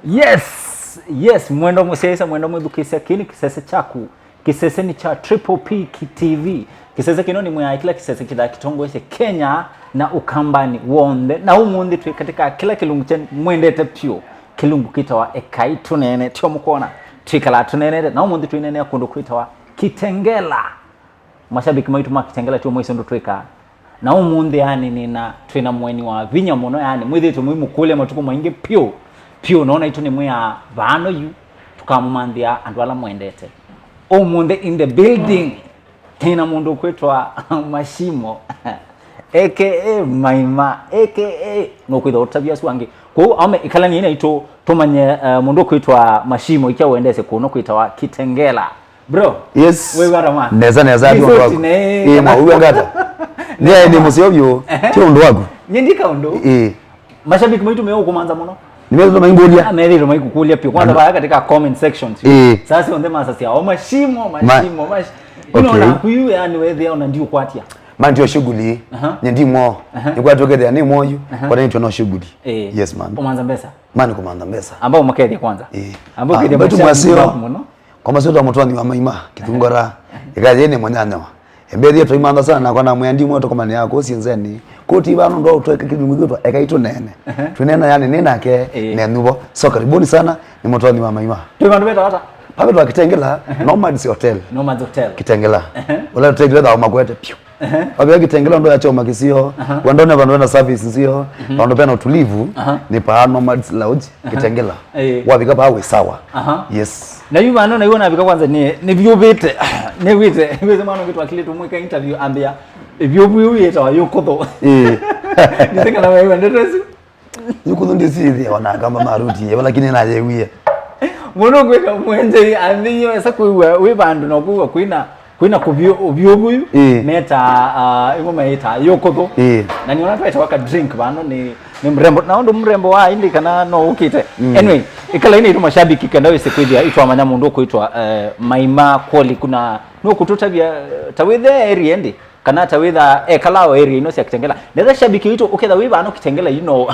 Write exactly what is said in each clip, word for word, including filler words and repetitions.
Yes, yes, mwendo mũsyaĩĩsya, mwendo mwĩthukĩĩsya, kĩĩ nĩ kĩsese kyaku, kĩseseni kya Triple P T V. Kĩsese kĩno nĩ mwĩaa kĩla kĩsese kĩthaa kĩtongoesye Kenya na Ũkambani w'onthe. Na ũmũnthĩ twĩ katĩ ka kĩla kĩlungu kya mwendete pyũ, kĩlungu kĩtawa Ekai Tũneene. Tyo mũkwona, twĩkalaa tũneenete, na ũmũnthĩ twĩneenea kũndũ kwĩtawa Kitengela. Mashabiki maitũ ma Kitengela tyo mwaisye ũndũ twĩkaa. Na ũmũnthĩ, yani, nĩna, twĩna mũeni wa vinya mũno, yani, mwĩthĩĩtwe mũimũkũlya matukũ maingĩ pyũ, pyũ, no naitũ nĩmwĩaa vaano yu, tũkamũmanthĩa andũ ala mwendete. Ũmũnthĩ in the building, twĩna mũndũ ũkwĩtwa Mashimo, A K A Maima, A K A, nũkwĩthwa ũtavya asu angĩ. Kwoou, aume, ĩkalani naitũ, tũmanye, eh, mũndũ ũkwĩtwa Mashimo, ikya ũendesye kũno kwĩtawa Kitengela. Bro, yes. Wĩw'a ata mwa? Nesa, nesa, nĩ ati ũndũ waku. Ĩĩ, mwa, wĩw'a ngata. Nĩ aĩ nĩ mũseo vyũ. Ehe. Ti ũndũ waku. Nyie ndi kaũndũ. Ĩĩ. Mashabiki maitũ meũkũmanza mũno. Nĩmethĩtwe maingũlya. Ah, methĩtwe maikũkũlya pyo. Kwanza vaya katika comment section. Ĩĩ. Sasa onthe masasya, "O Mashimo, Mashimo, Mashi-." Okay. Unaona kuyu, yani, wethĩa ona ndiũkwatya. Man, ndio shughuli. Aha. Nye ndimo. Aha. Nĩkwatũkethĩa nĩ moyu. Aha. Kwa nini tuna shughuli? Ĩĩ. Yes, man. Kũmanza mbesa. Man, kũmanza mbesa. Ambao makethia kwanza. Ĩĩ. Ambao kethia mbetũ mashabiki mwaseo. Maku mũno. Kwa masio ta mũtwathi wa Maima, Kĩthungora, ĩkathĩ nĩ mũnyanyawa. Embethie tũimantha sana, nakwa namwĩa ndimwe tũkomanĩa kũsi nzeni. Kũti vano ndo tweke kĩlungu kĩtwa Ekai Tũneene. Ehe. Tũneena yani nĩ nake, ĩĩ, nenyu vo. So, karibuni sana, nĩ mũtwathi wa Maima. Twĩ vandũ vetawa ata? Pavĩtwa Kitengela, ehe, Nomads Hotel. Nomads Hotel. Kitengela. Ehe. Ũla tũtethile thawa makwete pyũ. Ehe. Wavika Kitengela ndo ya choma kĩsio. Aha. Wendone vandũ vena service nzio, mhm, vandũ vena utulivu, aha, nĩ paa Nomads Lounge, aha, Kitengela. Eh. Wavika paa wĩ sawa. Aha. Yes. Na yu vano na yu navika kwanza nĩ, nĩvyũvĩte. Nĩwĩte, nĩwĩte mwana ũngĩ twakilĩtwe mwĩka interview ambĩa, "Ĩvyũvu yĩu yĩtawa yũkũthũ." Eh. Nĩsĩ kana wewe ndeto isu. Yũkũthũ ndĩsĩthĩa ona kamba maruti yewa, lakini nayĩwie. Mũndũ kwĩka mwenjei anthĩiwe esa kwĩw'a wĩ vandũ na kwĩw'a kwĩna, kwĩna kũvyũ-, ũvyũvu yu, ĩĩ, metaa, ah, ĩmwe mayĩtaa yũkũthũ. Ĩĩ. Na nĩona twetawa ka drink vano nĩ, nĩ mrembo. Na ũndũ mrembo wa indi kana no ũkĩte. Mm. Anyway, ĩkala ĩnĩ itũ mashabiki kenda wĩse kwĩthĩa itwamanya mũndũ ũkwĩtwa, eh, Maima Koli kuna nũkũtũtavya, eh, ta wĩthe area ĩndĩ. Kana ta wĩtha ekala o area ino sya Kitengela. Netha shabiki witũ ũketha wĩ vano Kitengela yu no,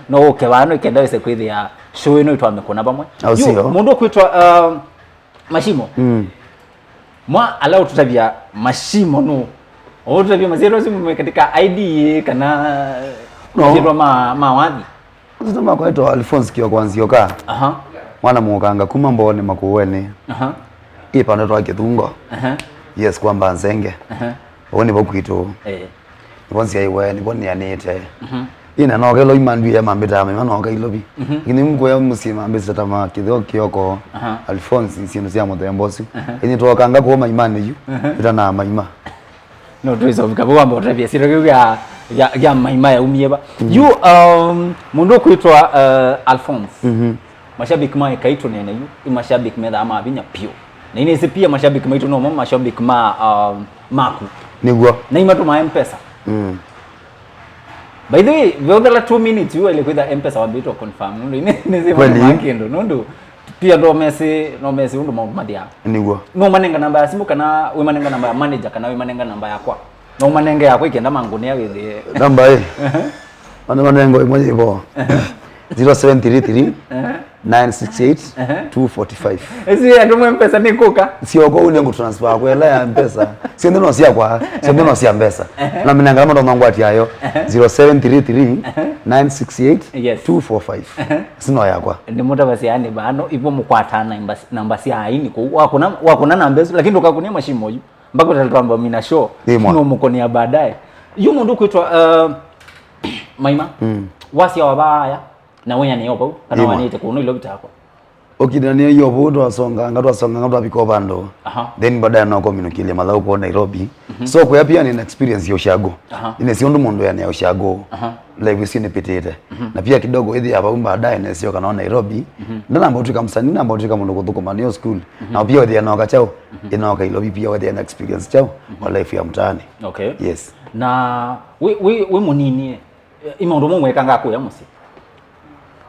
no ũke vano ikenda wĩse kwĩthĩa show ĩno itwamĩkũna vamwe. Au sio? Mũndũ ũkwĩtwa, uh, Mashimo. Mm. Mwa ala ũtũtavya Mashimo nũ? Ũtũtavya masyĩtwa asu me katika I D kana, no, masyĩtwa ma, ma wathi? Masyĩtwa makwa etwa Alphonse Kioko wa Nzioka. Aha. Mwana mũkanga kuma Mbooni Makueni. Aha. Ĩ pande twa Kĩthungo. Aha. Yes, kwa Mbanzenge. Aha. Ũu nĩvo kwitũ. Eh. Nĩvo nzyaĩwe, nĩvo nĩanĩte. Mhm. Ĩna noka ĩlovi mandwĩe mambĩtaa Maima noka ĩlovi. Mhm. Lakini mkuya mũsyĩ mambĩsĩta ma Kĩtheo Kioko, aha, Alphonse, syĩndũ sya mũthemba ũsu. Aha. Ĩnĩ twokanga kũu Maimanĩ yu, aha, twĩtanaa Maima. No twĩsa ũvika vau wamba ũtavya syĩtwa kĩu kya, kya, kya Maima yaumie va. Mhm. Yu, um, mũndũ ũkwĩtwa, uh, Alphonse. Mhm. Mashabiki ma Ekai Tũneene yu, i mashabiki methaa ma vinya piũ. Na inĩsĩ pia mashabiki maitũ nomo mashabiki ma, um, maku. Nĩw'o. Na imatũmaa M-Pesa. Mm. By the way, veũthela two minutes yu waile kwĩtha M-Pesa wambĩtwe confirm. Nũndũ inĩ, nĩsĩ kweli, matũmaa kĩndũ. Nũndũ pia ndo mesĩ, no mesĩ ũndũ maũndũ mathĩaa. Nĩw'o. No ũmanenga namba ya simũ kana wĩmanenga namba ya manager kana wĩmanenga namba yakwa. No ũmanenge yakwa ikenda mangũnĩa wĩthĩe. Namba ĩ. Ehe. Mana manengo ĩmwe yĩvo. Ehe. Zero seven three three, ehe, nine six eight, ehe, two forty-five. Ĩsu andũ mwe M-Pesa nĩ kũka. Sio kwa ule ngu transfer kwa ela ya M-Pesa. Sio ndio sia kwa, sio ndio sia M-Pesa. Ehe. Na minanga kama ndo ngwati ayo. Ehe. Zero seven three three, ehe, nine six eight, yes, two four five. Ehe. Sino yakwa. Nĩ mũtavasya yani vano ivo mũkwata namba, namba sya aini kũ. Wakuna, wakuna namba isu, lakini ndũkakunie Mashimo yu. Mpaka ũtatwamba mina show. Ĩ mwa. No mũkonia baadaye. Yu mũndũ kwĩtwa, uh, Maima. Mm. Wasya wa vaya na wĩanĩa o vau kana, ĩ mwa, wanĩte kũno ilo vitakwa. Ũkindania iyo vau twasonganga, twasonganga twavika o vandũ. Aha. Then baadaye no communicate malau kwa Nairobi. Mhm. So kwa pia nina experience ya ushago. Aha. Ine si ũndũ mũndũ yanĩa ushago. Aha. Life isu nĩpĩtĩte. Mhm. Na pia kidogo ĩthĩa vau baadaye nesio kana o Nairobi. Mhm. Ndanamba ũtwĩka msanii, namba ũtwĩka mũndũ kũthũkũma nĩyo school. Mhm. Na pia wethĩa noka chao, mhm, inoka ilo pia wethĩa na experience chao, mhm, kwa life ya mtaani. Okay. Yes. Na we, we, we mũnini, eh, i maũndũ mau mwekanga kũya mũsyĩ?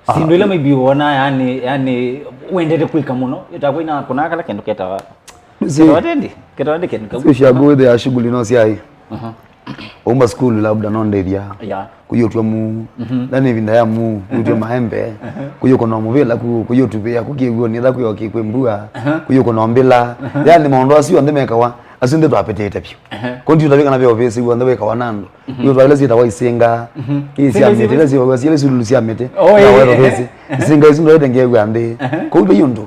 Ah. Syĩndũ ila maybe wona, yani, yani, wendete kwĩka mũno, ĩtakwa ina kuna kala kĩndũ ketawa. Si. Ketawa tendi, ketawa ndi kĩndũ kau. Si ushago wethĩa shughuli no siai. Mhm. Uma sukulu labda no ndĩthya. Yeah. Kũyũtw'a muu. Mhm. Ndani ĩvinda ya muu, kũyũtw'a maembe. Aha. Kũyũkũna mũvĩla ku, kũyũtuvĩa kũkĩw'o nĩ tha kwĩ oki kwĩ mbua. Aha. Kũyũkũna mbĩla. Aha. Yani maũndũ asu onthe mekawa, asu nthĩ twapĩtĩte vyũ. Aha. Ko ndiũtavya kana ve ovĩsĩ w'onthe wĩkawa na andũ. Mhm. Kũyũtw'a ila syĩtawa isinga. Mhm. Ii sya mĩtĩ, ila syĩtawa ila syũlũlũ sya mĩtĩ. Oh, yeah, yeah, yeah. Isinga isu ndoete ngew'a nthĩ. Aha. Kũu ve ũndũ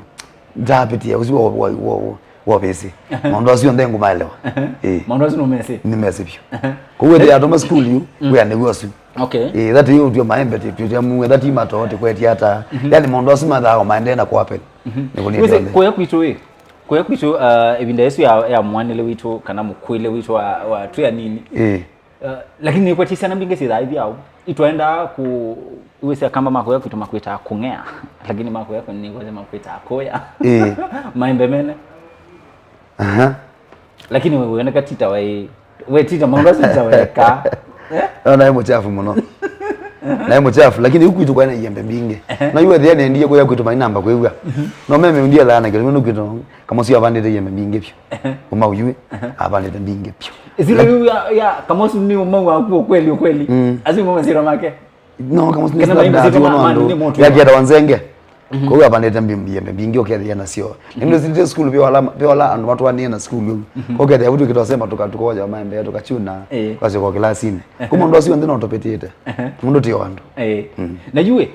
ndapĩtĩa ũsu wa, wa, wa, wa. Wovĩsĩ. Aha. Maũndũ asu onthe ngũmaelewa. Aha. Ĩĩ. Maũndũ asu nũmesĩ? Nĩmesĩ vyũ. Aha. Kwoou ĩthĩa atũma sukulu yu, mm, wĩa nĩw'o ũsu. Okay. Ĩĩ, that yu ũtw'a maembe ti, ti, ti, mu, that yu matoo, ti kweti ata. Mhm. Yani maũndũ asu mathaa o maendee na kũapen. Mhm. Nĩkũnĩte wĩsĩ onthe. Kũya kwitũ ĩ, kũya kwitũ, uh, ĩvinda ĩsu ya, ya mwanĩle witũ, kana mũkwĩle witũ wa, wa twĩ anini. Ĩĩ. Uh, lakini nĩkwetye syana mbingĩ syĩthaa ithi au. Itwaendaa kũ-, wĩsĩ Akamba makoya kwitũ makwĩtaa kũng'ea. Lakini makoya kwitũ nĩkwetye makwĩtaa kũya. Ĩĩ. Maembe mene. Aha. Lakini we wĩoneka tita waĩ, we tita maũndũ asu tita weka. Eh? No, naĩ mũchafu mũno. Naĩ mũchafu, lakini yu kwitũ kwaĩ na iembe mbingĩ. Ehe. Na yu ethĩa nendie kũya kwitũ mainamba kwĩw'a. Mhm. No meme undia thana kĩlĩmũ kwitũ. Kamosi avandĩte iembe mbingĩ vyũ. Ehe. Ũmau yu, ehe, avandĩte mbingĩ vyũ. Ĩsilo yu ya, ya Kamosi nĩ ũmau waku ũkweli, ũkweli. Mm. Asu nĩmo masĩtwa make. No, Kamosi nĩ kana maimba sitwa ma, ma, nĩ mũtu. Yakienda wa Nzenge. Mhm. Kwoou avandĩte mbi-, iembe mbingĩ ũkethĩa nasyo. Mhm. Nĩndũ sitĩte sukulu vyola, vyola andũ matwanĩe na sukulu. Mhm. Ũkethĩa vutu kĩtwasema tũka-, tũkoya maembe, tũkachuna, eh, kwasyoka o kĩlasinĩ. Ehe. Kuma ũndũ asu onthe no tũpĩtĩte. Ehe. Mũndũ ti o andũ. Eh. Mm. Na yu ĩ,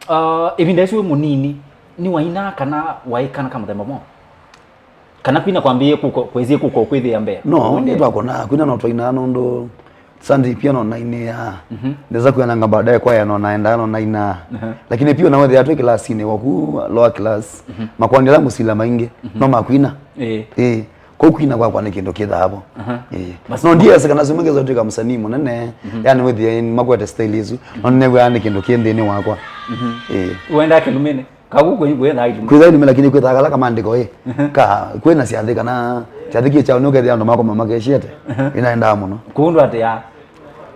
uh, ĩvinda ĩsu wĩ mũnini, nĩwainaa kana waĩ kana ka mũthemba mwaũ? Kana kwina kwambĩĩe kũko, kwĩsie kũko kwĩthĩa mbee? No, nĩ twakũnaa kwina no twainaa nũndũ Sunday pia no nainĩaa. Mhm. Ndesa kwĩananga baadaye kwaya no naendaa no nainaa. Aha. Lakini pia nawethĩa twĩ kĩlasinĩ waku lower class, mhm, makwani ala mũsila maingĩ, mhm, no makwina. Ĩĩ. Ĩĩ. Kũu kwina kwakwa nĩ kĩndũ kĩthaavo. Aha. Ĩĩ. Basi. No ndiasa kana sumwe ngeza twĩka msanii mũnene, mhm, yani wĩthĩa makwete style isu. No nĩw'aa nĩ kĩndũ kĩ nthĩnĩ wakwa. Mhm. Ĩĩ. Wenda kĩlumĩnĩ? Kaku kwĩ, kwĩ thaa ilumĩ. Kwĩ thaa ilumĩ, lakini kwĩ thaa kala kamandĩko ĩ. Mhm. Ka, kwĩ na syathĩ kana syathĩ kĩ kyaũ nĩ ũkethĩa andũ makoma makeshete. Mhm. Ĩnaendaa mũno. Kũndũ atĩa?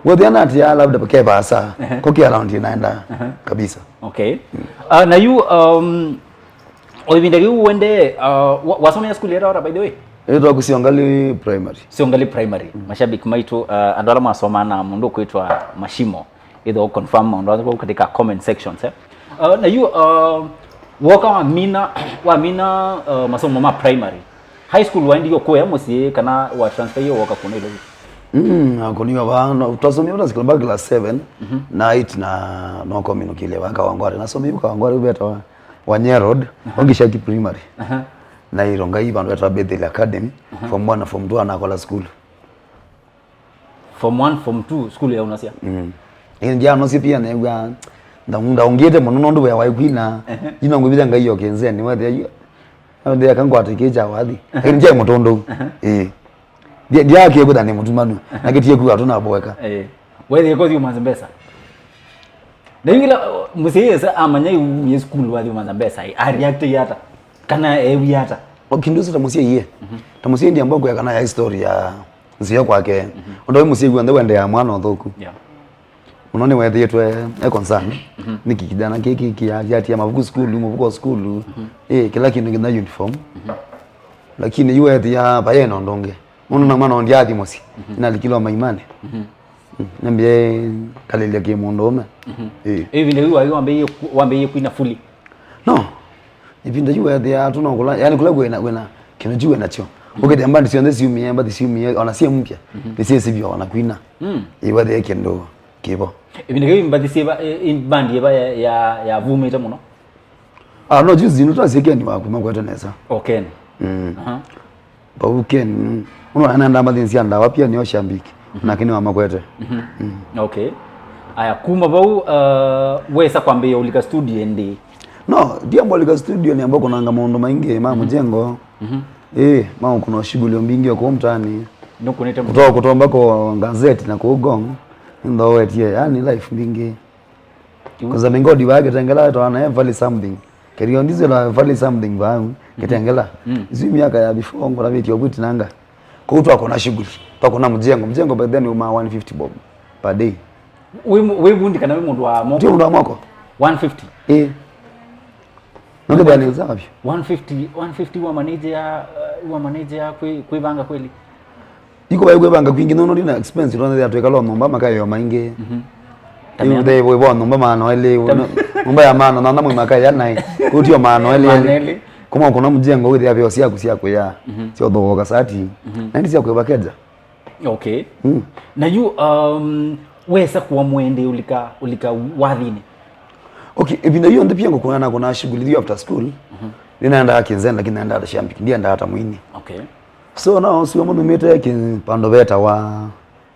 Wethĩa na atĩa labda ke vaasa. Mhm. Ko kĩ around ĩnaendaa. Mhm. Kabisa. Okay. Mm. Ah, na yu, um, o ĩvinda yĩu wende, uh, wa-, wasomea school yetawa ata, by the way? Ĩtwa Kusiongali Primary. Siongali Primary. Mm. Mashabiki maitũ, uh, andũ ala masomaa na mũndũ kwĩtwa Mashimo. Either confirm maũndũ asu vau katika comment sections, eh? Uh, na yu, uh, woka wamina, wamina, uh, masomo ma primary. High school waendie kũya mũsyĩ kana wa transfer yo woka kũ Nairobi? Mm, nakoniwa va, no, twasomie vata school mpaka class seven, mhm, na eight na no communicate va Kawangware. Nasomie Kawangware veta wa, wa Nyeri Road, aha, Ongishaki Primary. Aha. Na iro ngai vandu veta Bethel Academy, aha, form one na form two anakola school. Form one, form two, school ya ũnasya? Mm. Ĩĩ, ndyanosie pia new'a nda-, ndaũngĩte mũno nũndũ wĩa waĩ kwina. Ehe. Yu no ngũvitha ngai yoke nzeni, wethĩa yu. Wethĩa kangwate kĩkya wathi. Ehe. Ĩĩ, ndyai mũtũndũ. Ehe. Ĩĩ. Ndya-, ndyakie kwĩtha nĩ mũtumanu. Ehe. Na kĩtie kuwa tũnaboeka. Ĩĩ. Wethĩa kothi umanze mbesa. Na yu ila, uh, mũsyai esa amanya yu ye school wathi umanza mbesa, a react ata? Kana ewi ata? O kĩndũ ĩsu ta mũsyai ye. Mhm. Ta mũsyai ndiamba kũya kana ya history ya nzĩa kwake. Mhm. Ũndũ wĩ mũsyai w'onthe wendeaa mwana ũthũku. Yeah. Mũno nĩwethĩĩtwe e concern. Mhm. Nĩkĩ kĩthana kĩkĩ kĩatia mavuku sukulu, mũvuko wa sukulu, mhm, ĩ, kĩla kĩndũ nginya uniform. Mhm. Lakini yu wethĩa vaye na ũndũ ũngĩ. Mũndũ na mwana ũndĩ athi mũsyĩ. Mhm. Nalikile o maimani. Mhm. Mm. Nambie kalĩlya kĩ mũndũũme. Mhm. Ĩ. Ĩvinda yu waĩ wambĩĩe ku-, wambĩĩe kwina fully? No. Ĩvinda yu wethĩa tu no kũla, yani kũla wĩna, wĩna kĩndũ kyu wĩnakyo. Ũkethĩa mbandi syonthe syumie, mbathi syumie, ona syĩ mpya, mhm, nĩsyĩsĩ vyũ ona kwina. Mm. Ĩwethĩa kĩndũ kĩvo. Ĩvinda kĩu mbathi syĩva, ĩ, ĩ, mbandi yĩva ya, ya, yavumĩte mũno? Ah, no, juzi nĩtwasye Ken wa kuma kwete nesa. O Ken. Mm. Aha. Vau Ken, ũno anaenda mbathi sya ndawa pia nĩo shambiki. Mhm. Nake nĩwamakwete. Mhm. Mm. Okay. Aya, kuma vau, uh, wesa kwambĩĩa ũlika studio ĩndĩ? No, ndiamba ũlika studio, nĩamba kũnanga maũndũ maingĩ ma, mhm, mũjengo. Mhm. Ĩĩ, ma ũkũna shughuli mbingĩ o kũu mtaani. Nũkũnĩte mũno. Kutoa, kutomba kwa gazeti na kũu Ngong, nĩnthowetie, yani life mbingĩ. Kwanza mingodi vaa Kitengela twana value something. Keriondise la value something vaa Kitengela. Mm. Isu miaka ya before ngona viti obwiti nanga. Kwa hiyo twakona shughuli. Twakona mjengo. Mjengo by then uma one fifty bob per day. Wĩ mu-, wĩ bundi kana wĩ mũndũ wa moko? Ndio mũndũ wa moko. One fifty? Eh. Ndio bwana nzavyo. One fifty, one fifty wa manager, uh, wa manager kwĩ, kwĩ vanga kweli? Iko vai kwĩvanga kwingĩ nũndũ ndina expense, tondũ ya twĩkala nyũmba makayo maingĩ. Mhm. Yu the vo nyũmba maana elĩ, nyũmba ya maana na namwe makaya naĩ. Kutio maana elĩ. Maana elĩ. Kuma kuna mjengo wĩthĩa vyo syaku sya kuya. Mhm. Sio thoka sati. Mhm. Na ndi sya kwĩvakeja. Okay. Mm. Na yu, um, wesa kuwa mwende ulika, ulika wathini? Okay, ĩvinda yonthe pia ngũkũna na kuna shughuli hiyo after school. Mhm. Ninaenda kinzenda, lakini naenda hata shambiki, ndienda hata mwini. Okay. So now sio mũndũ mĩte kĩpando vetawa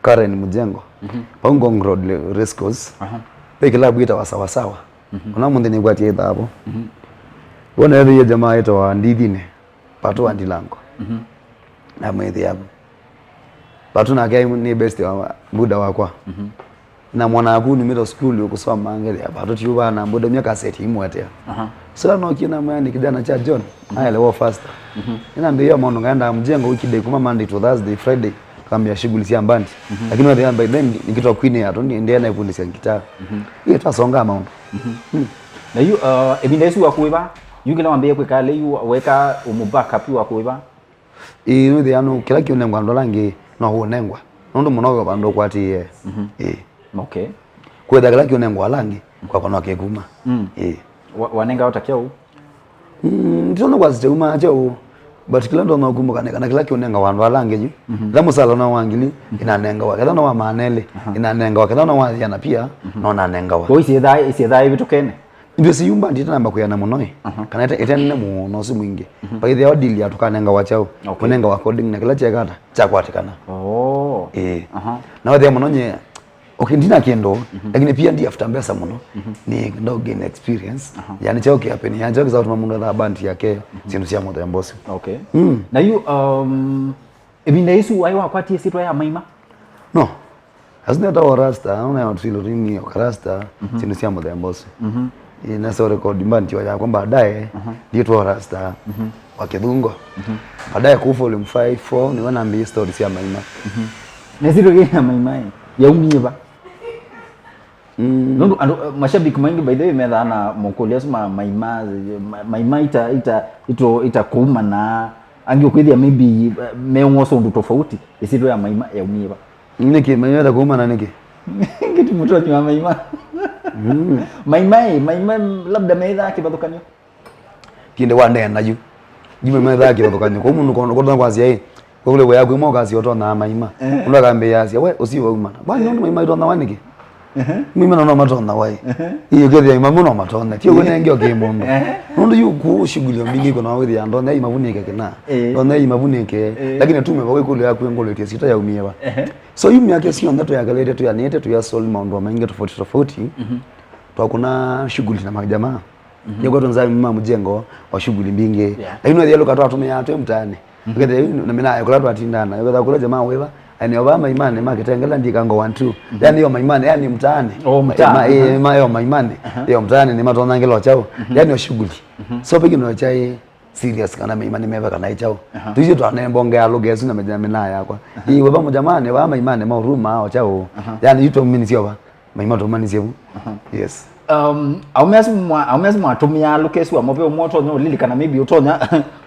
Karen Mujengo. Mhm. Pau Ngong Road le- race course. Aha. Pe kilabu itawa sawa sawa. Mhm. Kuna mũndũ nĩgwatie ithavo. Mhm. Wona ethĩie jamaa ĩtawa Ndithine. Patu wa Ndilango. Mhm. Na mwĩthĩa. Patu nake nĩ best wa buda wakwa. Mhm. Na mwana waku numĩte school ũkũsoma ngethĩa. Patu tiuva na buda mya kaseti imwetea. Aha. So no kina mwana kijana cha John. Mhm. Aelewa faster. Mhm. Ina ndio maono ngaenda mjengo weekday kuma Monday to Thursday, Friday. Kambia shughuli cia band. Mhm. Lakini wethĩa by then nikitwa kwini ya toni ndiye na ifundisha gitaa. Mhm. Ile twasonga maono. Mhm. Mm. Na yu, uh, ĩvinda ĩsu wa kuiva, yu kila wambie kwĩka le yu weka umu backup wa kuiva. Ĩĩ, nĩwĩthĩa nũ kĩla kĩũnengwa andũ ala angĩ no ũnengwa. Nũndũ mũno we vandũ ũkwatĩĩe. Mhm. Ĩĩ. Okay. Kwĩtha kĩla kĩũnengwa ala angĩ kwakwa no kĩkuma. Mm. Ĩĩ. Wa- wanenga ota kyaũ? Mm, nditona kwasite uma kyaũ. But kĩla ndonya kumbuka nĩ kana kĩla kĩũnenga andũ ala angĩ yu. Mhm. Ĩla mũsala no wa ngili, inanengawa. Ketha no wa maana elĩ, inanengawa. Ketha no wa yĩana pia, no nanengawa. Kwa isiethaa isiethaa ivĩtũkene. Ndio siyumba nditanamba kuyana mũno ĩ. Aha. Kana ĩte ĩte nene mũno ũsu mwingĩ. Paithia wa deal ya tũkanenga wa chao. Okay. Kũnenga wa according na kĩla kyekata kyakwatikana. Oh. Eh. Aha. Na wethia mũno nye, okay, ndina kĩndũ, lakini pia ndi after mbesa mũno. Ni ndo gain experience. Aha. Yani chao kia peni, yani chao kizao tuma mũndũ tha band yake, sindu cia mũthemba ũsu. Okay. Mm. Na you, um, ĩvinda ĩsu waĩ wakwatie syĩtwa ya Maima? No. Asu netawa Rasta, ona ya Otilo Rini, Okarasta, syĩndũ sya mũthemba ũsu. Mhm. Ĩ, nesa record band yo yakwa baadaye, ndiĩtwa Rasta, wa Kĩthungo. Baadaye kuu volume five, four, nĩwe nambĩie story sya Maima. Mhm. Na syĩtwa kĩĩ ya Maima ĩ, yaumie va? Mm. Nũndũ andũ, eh, mashabiki maingĩ, by the way, methaa na mokũlya asu ma Maima, ma- Maima ita, ita, ito, ita kuuma na angĩ ũkwĩthĩa maybe, eh, meũng'osa ũndũ tofauti, ĩsyĩtwa ya Maima yaumie va? Nĩkĩ Maima ita kuuma na nĩkĩ? Ngĩti mũtonyi wa Maima. Mm. Maima ĩ, Maima labda methaa kĩvathũkanyo. Kĩndĩ wandeena yu. Yu Maima ethaa kĩvathũkanyo. Kwa mũndũ kondo kondo kwasya ĩ. Kwa kule wea kwĩ mokasi otonaa Maima. Eh. Mũndũ akambĩĩa asya, "We, ũsi wauma." Bwana nũndũ Maima itonaa nĩkĩ? Ehe. Maima no matonaa waĩ. Ehe. Iyo kethia Maima no matonaa. Tio wene ngio kĩ mũndũ. Ehe. Nũndũ yu ku shughuli mbingi kuna wĩthĩa ndonea imavunike kina. Eh. Ndonea imavunike. Eh. Lakini tume vau ikulu ya kwengolete sita yaumie va. Ehe. So yu miaka sio ndeto ya kalete tu ya nete tu ya sol maũndũ maingĩ tofauti tofauti. Mhm. Twakuna shughuli na majamaa. Mhm. Nĩkwetwa nzami ma mjengo wa shughuli mbingĩ. Yeah. Lakini wathia luka twatumia twe mtaani. Mhm. Ukethe na mina ekula twatindana. Uketha kula jamaa weva. Ani ova Maimani ma Kitengela ndika ngo one two. Mhm. Yani yo Maimani yani mtaani. Oh, mtaani. Ma, eh, ma yo Maimani. Aha. Yo mtaani ni matona ngelo chao. Mhm. Yani o shughuli. Mhm. So pigi no chai serious kana Maimani meva kana chao. Aha. Tuizi twanembongea lugha yesu na mejamina yakwa. Aha. Ii weva mjamani wa Maimani ma uruma o chao. Aha. Yani yuto mini sio va. Maima tũmanisye vu. Aha. Yes. Um, aume asu mwa- aume asu mwatũmĩaa lũkesi wa move ũmwe ũtonya ũlilikana maybe ũtonya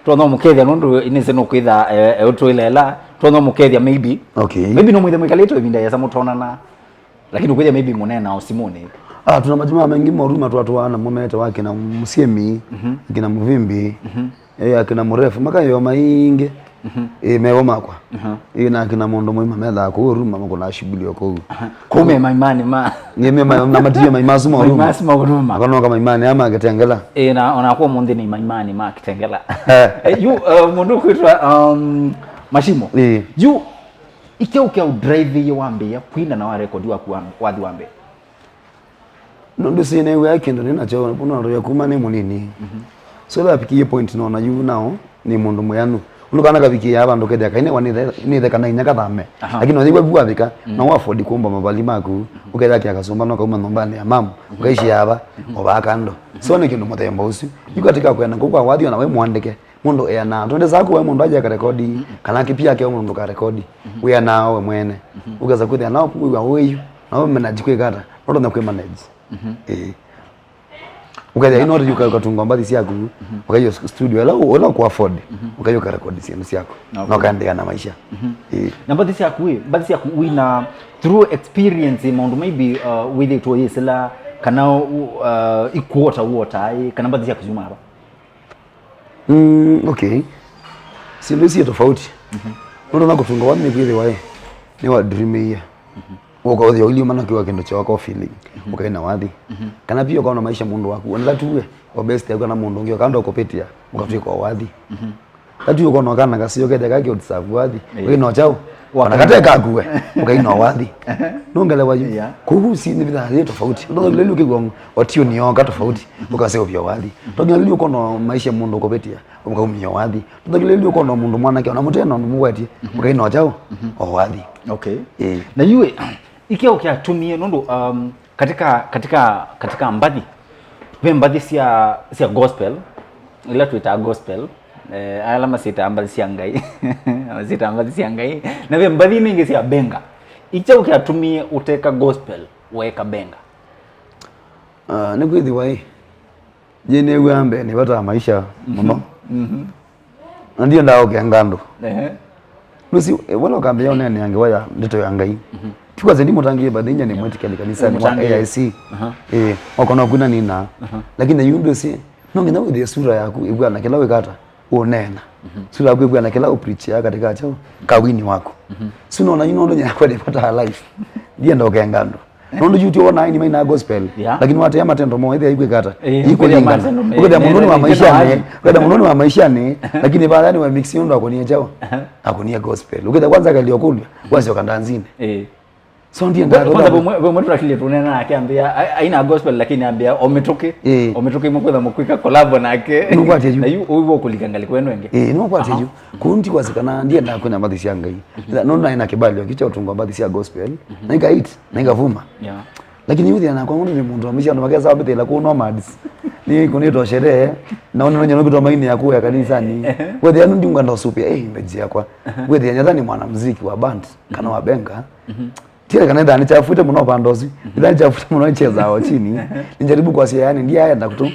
ũtonya ũmũkethya nũndũ inĩsĩ nũkwĩtha eh, eh, ũtũĩla ĩla ũtonya ũmũkethya maybe. Okay. Maybe no mwĩthe mwĩkalĩte ĩvinda yesa mũtonana. Lakini ũkwĩthya maybe mũnena o simũnĩ. Ah, tuna majuma mengi moru matwatwa na mumete wa kina Musiemi, mhm, kina Muvimbi. Mhm. Ĩ, akina Mũrefu, makayo maingĩ. Mhm. Ĩ, mevo makwa. Aha. Ĩ, na akina mũndũ mũima methaa kũu Ruma makũna shughuli o kũu. Aha. Kũu me Maimani ma. Nĩ me ma- na matie Maima asu ma Ruma. Maima asu ma Ruma. Akanoka Maimani ama Kitengela. Ĩ, na ona kwa mũnthĩ nĩ Maimani ma Kitengela. Eh. Eh, yu, uh, mũndũ kwĩtwa, um, Mashimo. Ĩ. Yu, ike ũkĩa udrive ye wambĩĩa kwina na wa record waku wa- wathi wambĩĩa. Nũndũ sĩnew'aa kĩndũ nĩ nakyo nũndũ kuma nĩ mũnini. Mhm. So ĩla apikie point nona yu nao nĩ mũndũ mwĩanu. Ũndũ kana kavikie vandũ kethĩa kainĩwa nĩthe kana inya kathame. Aha. Lakini wayĩw'a vu wavika, mm, no afford kumba mavali maku, mhm, ũkethĩa kia kasumba no kauma nyũmbanĩ ya mamu, mhm, ũkaishia ava, mhm, ovaa kando. Mhm. So nĩ kĩndũ mũthemba ũsu. Yu katika kwenda kũu kwa wathi ona we mwandĩke, mũndũ eanaa. Twende zaku we mũndũ aje akarekodi, mm, kana kĩpi yake we mũndũ karekodi. Mhm. Wĩanaa we mwene. Mhm. Ũkesa kwĩthĩa nao kwĩw'a wĩyu, nao manage kwĩka ata, no tonya kwĩ manage. Mhm. Ĩĩ. Ũkethĩa ino ũkatunga mbathi syaku, ũkaia studio ĩla ũ- ĩla ũkũ afford, ũkaia ũkarekodi syĩndũ syaku. Okay. Na ũkaendeea na maisha. Ĩĩ. Na mbathi syaku ĩ, mbathi syaku wĩna through experience, maũndũ maybe uh, wĩthĩtwe ũyĩsĩla kana uh, ikuota uota ĩ, kana mbathi syaku syumaa va? Mm, okay. Syĩndũ isu syĩ tofauti. Nũndũ na kũtunga wathi nĩkwĩthĩwa ĩ, nĩwa dreamĩie. Ũkaũthĩa ũiliuma na kĩwa kĩndũ kyawa kwa feeling, ũkaina wathi. Kana pia ũkaona maisha mũndũ waku, ona tatuwe, o best yaku kana mũndũ ũngĩ, ũkaenda ũkũpĩtĩa, ũkatwĩka o wathi. Tatuwe ũkaona kana kasio kete kake ũtisavu wathi, ũkaina o kyaũ, ona kate kakuwe, ũkaina o wathi. Nũngelewa yu. Yeah. Kũu si nĩ vithaa yĩ tofauti. Ndotho lĩu kĩw'o, otio nĩoka tofauti, ũkaseũvya wathi. Tongĩ lĩu ũkaona maisha mũndũ ũkũpĩtĩa, ũkaumia wathi. Ndũthagĩlĩlye ũkona mũndũ mwanake ona mũtena ũndũ mũwetie, ũkaina o kyaũ, o wathi. Okay. Ĩĩ. Na yu ĩ, ikeo kyatumie nũndũ um, katika, katika, katika mbathi, ve mbathi sya, sya gospel, ila twĩtaa gospel, eh, ala masyĩtaa mbathi sya Ngai, masyĩtaa mbathi sya Ngai, na ve mbathi ingĩ sya benga. Ikeo kyatumie ũteka gospel, weeka benga? Ah, nĩkwĩthĩwa ĩ, Nĩnĩw'aa mbee nĩvataa maisha mũno. Na ndiendaa ũkenga andũ. Ehe. Nũsi, eh, wala ũkambĩa ũneenea ngewa ya ndeto ya Ngai. Tikwasya ndimũtangĩĩe, but inya nĩmwĩtĩkĩlĩ kanisanĩ wa A I C. Aha. Eh, wakona kwina nina. Lakini yu ndũsi, no nginya wĩthĩe sura yaku ĩvw'ana kĩla wĩkata ũneena. Sura yaku ĩvw'ana kĩla ũpreachia katika chao kawini wako. Suna ona yu nũndũ nyakwa ndĩvataa life. Ndienda ũkenga andũ. Nũndũ yu tio wona aini maina gospel, yeah, lakini watea matendo moo ĩthĩa ikwĩka ata? Eh, ikũlingana. Ũkethĩa mũndũ nĩ wa maishanĩ, ũkethĩa mũndũ nĩ wa maishanĩ, lakini vaya nĩ wa mix nũndũ akũnie chao. Akũnie gospel. Ũkethĩa kwanza kalio kũlya, wasyoka ndanzinĩ. Eh. So ndiye kwanza ndatho. Vemwe vemwe tunakilie tunena nake ambia aina gospel lakini ambia omituki. Eh. Omituki mkwetha mukwika collab nake. Nũkwatya yu. Na yu uivo kulika ngali kwenu enge. Eh, nũkwatya yu. Kũu ndikwasya kana ndiendaa kwĩna mbathi sya Ngai. Nũndũ naĩ na kĩbalio kĩ kya ũtũngwa mbathi sya gospel, na ika hit, na ikavuma. Yeah. Lakini yu thĩna nakwa mũndũ nĩ mũndũ wa mĩsyano makesa wambĩthĩla kũu Nomads. Nĩ kũnĩtwa sherehe, na ũnĩ nonye nũkĩtwa maini ya kũya kanisani. Wethĩa nũ ndiunga ndosupia, eh, image yakwa. Wethĩa nyatha nĩ mwana muziki wa band, kana wa benga. Tiele kana ĩthaa nĩkyafwĩte mũno vanda ũsu. Ĩthaa nĩkyafwĩte mũno nĩkyethaa o chini. Nĩnjaribu kwasya yani ndiaenda kutu.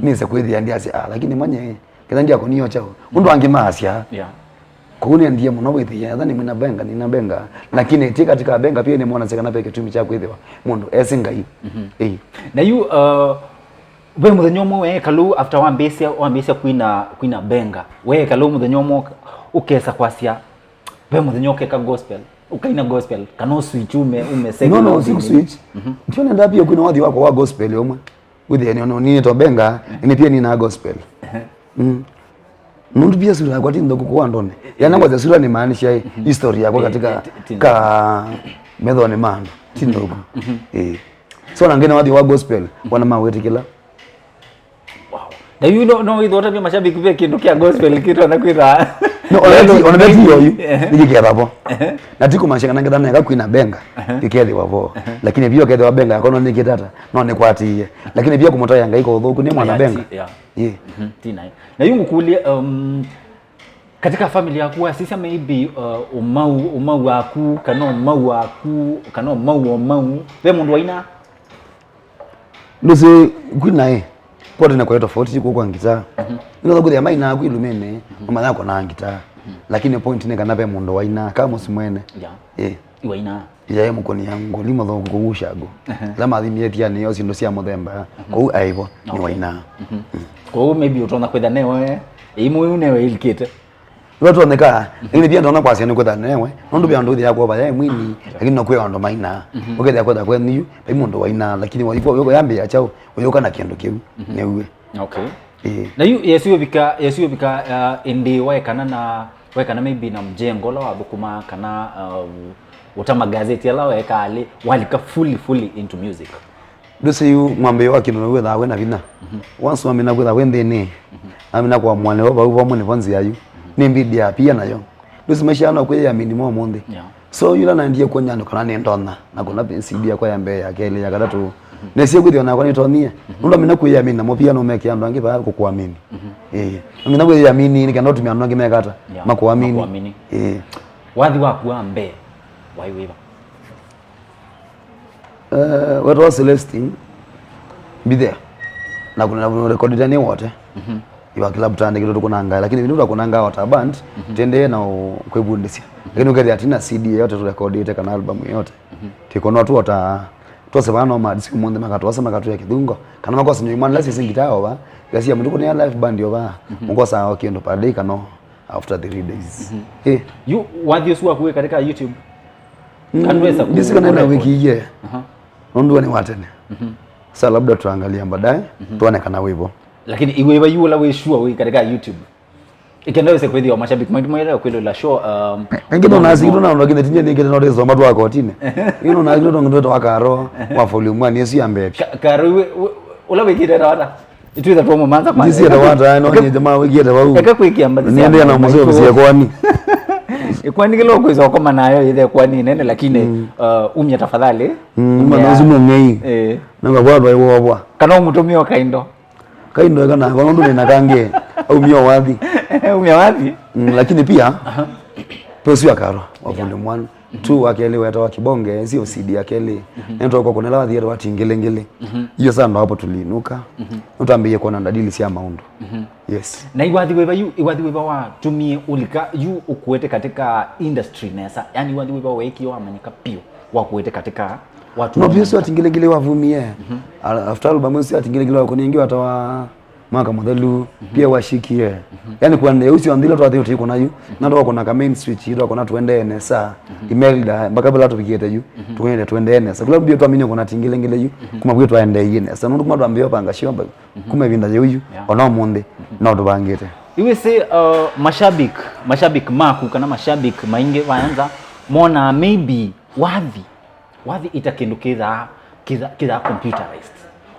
Nĩse kwĩthĩa ndiasya, ah, lakini manye, ketha ndiakonio chao. Ũndũ angĩ maasya. Yeah. Kũu nĩendie mũno wĩthĩa, etha nĩ mwĩna benga, nĩna benga. Lakini ti katika benga pia nĩmwonasya kana ve kĩtumi kya kwĩthĩwa mũndũ esi Ngai. Ĩĩ. Na yu, uh, ve mũthenya ũmwe weeka lũu after wambĩĩsya, wambĩĩsya kwina, kwina benga. Weeka lũu mũthenya ũmwe ũkesa kwasya, ve mũthenya ũkeka gospel. Ũkaina gospel, kana ũswitch ume, ume secular. No, no, siku switch. Ndio nenda pia kwina wathi wakwa wa gospel ũmwe. Wĩthĩa nĩ nĩnĩtwa benga, ĩnĩ pia nĩna gospel. Mm. Nũndũ pia sura yakwa ti nthũku kwa andũnĩ. Yana ngwasya sura nĩ maanisha history yakwa katika ka methonĩ ma andũ ti nthũku. Eh. So na ngĩna wathi wa gospel, wana mawĩtĩkĩla. Wow. Na yu no no itho tabia mashabiki pia kindu kia gospel kitu anakwira. No, ona ti ona ti yoyu. Nĩkĩkethavo. Na ti kũmanisha kana ngetha neka kwina benga. Kĩkethĩwa vo. Lakini pia ũkethĩwa benga yako no nĩkĩtata. No nĩkwatiie. Lakini pia kũmũtaĩa Ngai kwa ũthũku nĩ mwana benga. Yeah. Tina. Na yu ngũkũlye, um, katika family yaku wasisya maybe, uh, umau umau waku kana umau waku kana umau wa umau ve mũndũ waina? Ndũsĩ kwina ĩ, kwa tene kwa tofauti ti kũkwa ngitaa. Nĩgetha kũthĩa maina aku ilumene, mama yako na ngitaa. Lakini point nĩ kana ve mũndũ waina ka mũsi mwene. Yeah. Eh. Iwaina. Yaĩ mũkũnia ngũli mathũku kũu Ushago. Ĩla mathimie thianĩ yo syĩndũ sya mũthemba, kũu aivo nĩ waina. Kũu maybe ũtonya kwĩtha newe, ĩimũ yu newe ilikĩte. Nĩvatonyeka, lakini pia ndona kwasya nĩ kwĩtha newe, nũndũ ve andũ ĩthĩa kwova yaĩ mwini, lakini no kwĩ andũ maina. Ũkethĩa kwĩtha kwenyu, vai mũndũ waina, lakini waivwa ũyũka yambĩĩa kyaũ, ũyũka na kĩndũ kĩu, nĩw'e. Okay. Ĩĩ. Na yu Yesu yovika, Yesu yovika, uh, ĩndĩ waekana na, waekana maybe na mjengo ũla wathũkũmaa kana, uh, ũta magazeti ala weekaa alĩ, walika fully, fully into music? Ndũsĩ yu mwambĩĩo wa kĩndũ now'o wĩthaa wĩ na vinya. Once wamina kwĩtha wĩ nthĩnĩ, amina kwa mwanĩwa vau vamwe nĩvo nzĩa yu. Nĩ mbidi ya pia nayo. Ndũsĩ maisha no kwĩyamini mo mũnthĩ. Yeah. So yula naendie kuonya andũ kana nĩndonya na kũna C D yakwa ya mbee, ya kelĩ, ya katatũ. Nesie kwĩthĩwa nakwa nĩtonyie. Nũndũ amina kwĩyamini na mũpia no meke andũ angĩ vaa kũkũamini. Ĩĩ. Amina kwĩyamini nĩ kana ũtumia andũ angĩ mekata. Yeah. Makũamini. Makũamini. Ĩĩ. Wathi waku wa mbee waĩ wĩva? Eh, wetwa Celestine Mbithea. na kuna na record tena wote. Mhm. Iwa kila mtu andikitwe tukunanga, lakini vindu tukunanga water band, mhm, tendee na u-, kwivundisha. Mhm. Lakini ukethia tina C D yote turekodi ite kana album yote. Mhm. Tiko no tuota, tuose vana no madisi munthe makatuasa makatuya kithungo. Kana makosa nyo imwana lasi singi ta ova, gasi ya mtu kuna live band ova. Mhm. Mukosa o kindu pa day kana after three days. Mhm. Eh. Yu wathi usu wakuwe katika YouTube. Mm, andwesa ku-, ndisi kana na record wiki iye. Aha. Nondu ni watene. Mhm. Sa labda tuangalia baadaye, mhm, tuone kana wivo. Lakini iwe iva yu ula we sure we katika YouTube. Ikenda wese kwithia mashabiki maitu mwaile kwilo la show, um, engine na sikitu na ndo kine tinye ni kile no rezo matu wako tine. Ino na kitu ndo ndo wakaro wa volume one yesu ya mbepya. Ka-, karo iwe, we, ula wikite na wata. Itwitha tuomo manza kwa. Ndisi ya wata no ni jamaa wiki ya wau. Eka kwikia mbazi. Niende na mzee mzee kwani. Ikwani kilo kweza koma nayo ithe kwani nene lakini, mm, uh, umya tafadhali. Mm, umya. Mwana usimu ngei. Eh. Nanga bwa bwa bwa. Kana umutumio kaindo. Kaindo kana kwa ndo na kange. Au mio wathi. Umya wathi. Mm, lakini pia, aha, pe usu akaro wa, yeah, volume one. Mhm. Two wake ile weta wa kibonge, sio C D yake ile. Mhm. Ndio kwa kuna wathi wa tingelengele. Mhm. Hiyo sana hapo tuliinuka. Mhm. Utambie kuona ndadili sia maundu. Mhm. Yes. Na iwathi weva yu, iwathi weva watumie ulika yu ukuete katika industry nesa. Yani iwathi weva weki wamanyika pio wakuete katika watu. No, pio sio tingelengele wavumie. Mhm. Al-, after album sio tingelengele wakuningi watawa mwaka muthelu, mhm, pia washikie. Mhm. Yani kwa ndio usio ndilo twathi uti kuna yu, mhm, na ndo kuna ka main switch ndo kuna tuendee nesa. Mhm. Imelda mpaka bila tupikiete yu, mhm, tukwende tuendee nesa. Kula mbio twamini kuna tingelengele yu, mhm, kuma bwitwa ende yine. Sasa ndo kuma twambio panga shio mba. Mhm. Kuma vinda yu yu, yeah, ona munthi, mhm, no tubangite. Iwe se, uh, mashabik, mashabik maku kana mashabik maingi vayanza mona maybe wathi wathi ita kindu kithaa, kithaa, kithaa computerized.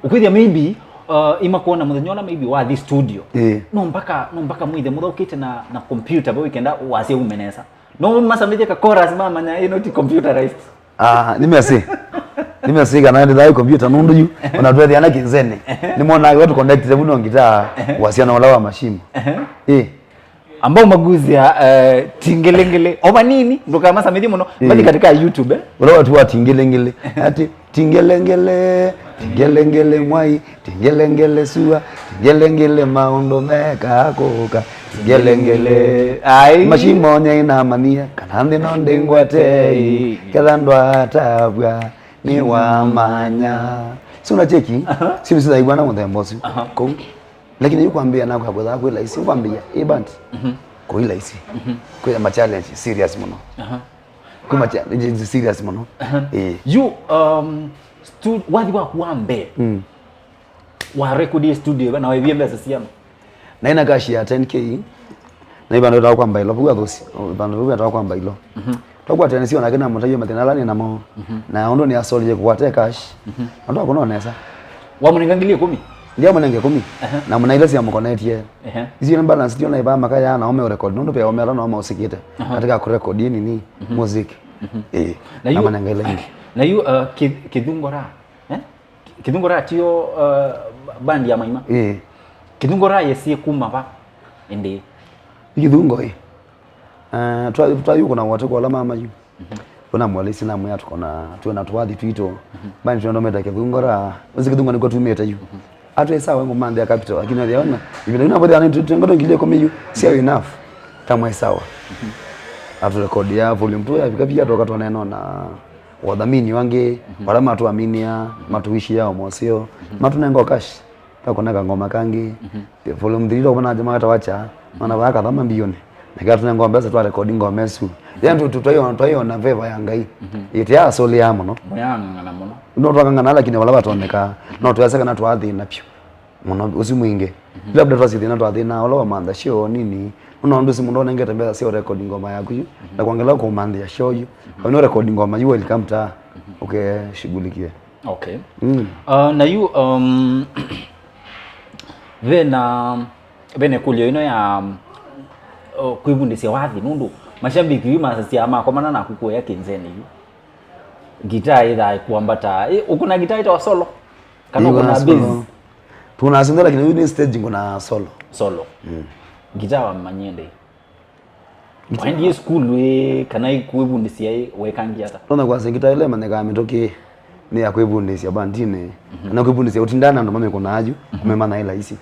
Ukwithia maybe, uh, imakuona muthenya ula maybe wathi studio. Ĩĩ. No mpaka, no mpaka mwithe muthaukite na, na computer vau ikenda wasya umenesa. No masamithie ka chorus mamanya ino ti computerized. Ah, nimesi. Nimesi kana ndi thai computer nundu yu. Ona twethia na kinzene. Nimona watu connected vuno ngita wasya na ula wa machine. Ĩĩ. Ambao maguzia, eh, tingelengele. O vanini, ndukamasamithie muno. Eh. Mathi katika YouTube, eh? Ula watu wa tingelengele. Ati tingelengele, tingelengele mwai, tingelengele sua, tingelengele maundu meka kuka. Tingelengele. Ai. Mashimo nye inamanyia, kana nthi no ndingwatei, ketha ndwatavwa, ni wamanya. Si unacheki? Aha. Si msithaigwa na muthemba usu. Aha. Kuu. Lakini yu kwambia na kwa kwetha kwĩ laisi, kwambia ĩ band. Mhm. Kũi laisi. Mhm. Kwĩ ma challenge serious mũno. Aha. Kwĩ ma challenge serious mũno. Aha. Eh. Yu, um, stu-, wathi waku wa mbee. Mm. Wa record studio na wevie mbesa siano. Na ina cash ya ten K. Na ivandũ vetawa kwa mbailo, vau athusi, ivandũ vau vetawa kwa mbailo. Mhm. Twakwatene sio nake namũtaie mathĩna ala nĩ namo. Mhm. Na ũndũ nĩasolile kũkwate cash. Mhm. Na twakũnonesa. Wamũnenga ngili ĩkũmi? Ndiamũnenge ĩkũmi. Aha. Na mũna ila siamũkonetie. Ehe. Icio nĩ balance ndio na ivaa makaya na ome record nũndũ pe omera na ome usikite. Aha. Katika kurecord nini? Mhm. Music. Mhm. Eh. Na yu, namũnenga ila ingĩ. Na yu, uh, ki-, kithungora. Eh? Kithungora tio, uh, bandi ya Maima. Eh. Kithungora yesie kuma va? Indi. Kithungo eh. Uh, twa twa yu kuna watu kwa lama mayu. Mhm. Kuna mwalisi na mwe tukona tuwe na twathi twito. Mhm. Bani tunaenda meta kithungora. Uzi kithungo niko tumeta yu. Mhm. Atu sawa ngo mande ya capital lakini aliona. Ibina ina bodi ana tutengo ngile kwa miyu. Sio enough. Tamwe sawa. Mhm. Atu record ya volume two ya vika pia toka tunaenda na wathamini wangi, mhm, wala matuaminia, mhm, matuishia o moseo, mhm, matunenga o cash, takoneka ngoma kangi, mhm, volume three tokona jama kata wacha, mhm, mana vaka thama mbione, na kia tunenga mbesa twa record ngoma esu. Then tu, tu, twaiona, twaiona favor ya Ngai. Mhm. Ite ya soli ya muno. Moyang'ang'ana muno. No twang'ang'ana lakini wala batoneka, no twaseka na twathina pyu. Mũno ũsu mwingĩ. Mhm. Labda twasithina twathina ũla wamantha sio nini. Nona ũndũ ũsu mũndũ onengete mbesa sio record ngoma yaku yu. Mhm. Na kwangela kũmanthia show yu. Mhm. Au no record ngoma yu welcome ta. Mhm. Ukeshughulikie. Okay. Mm. Uh, na yu, um, vena, vena ĩkũlyo ĩno ya, um, uh, kwĩvundĩsya wathi nũndũ mashabiki yu masasya makomana naku kuoya kĩnzeni yu. Gitaa ĩthaa ĩkwambata. Ĩ, ũkũna gitaa ĩtawa solo? Kana yu ũkũna bass? Tuna solo. Tuna solo lakini yu ni stage ngũna solo. Solo. Mm. Gitaa wamanyie ndĩ? Gitaa. Waendie school ĩ, kana ĩkwĩvundĩsya ĩ, wekangi ata? Tona kwa gitaa ile maneka mitoki. nĩ ya kwĩvundĩsya bandinĩ, kana kwĩvundĩsya ũtindaa na andũ mamĩkũnaa yu, kũmĩmanya ĩ laisi.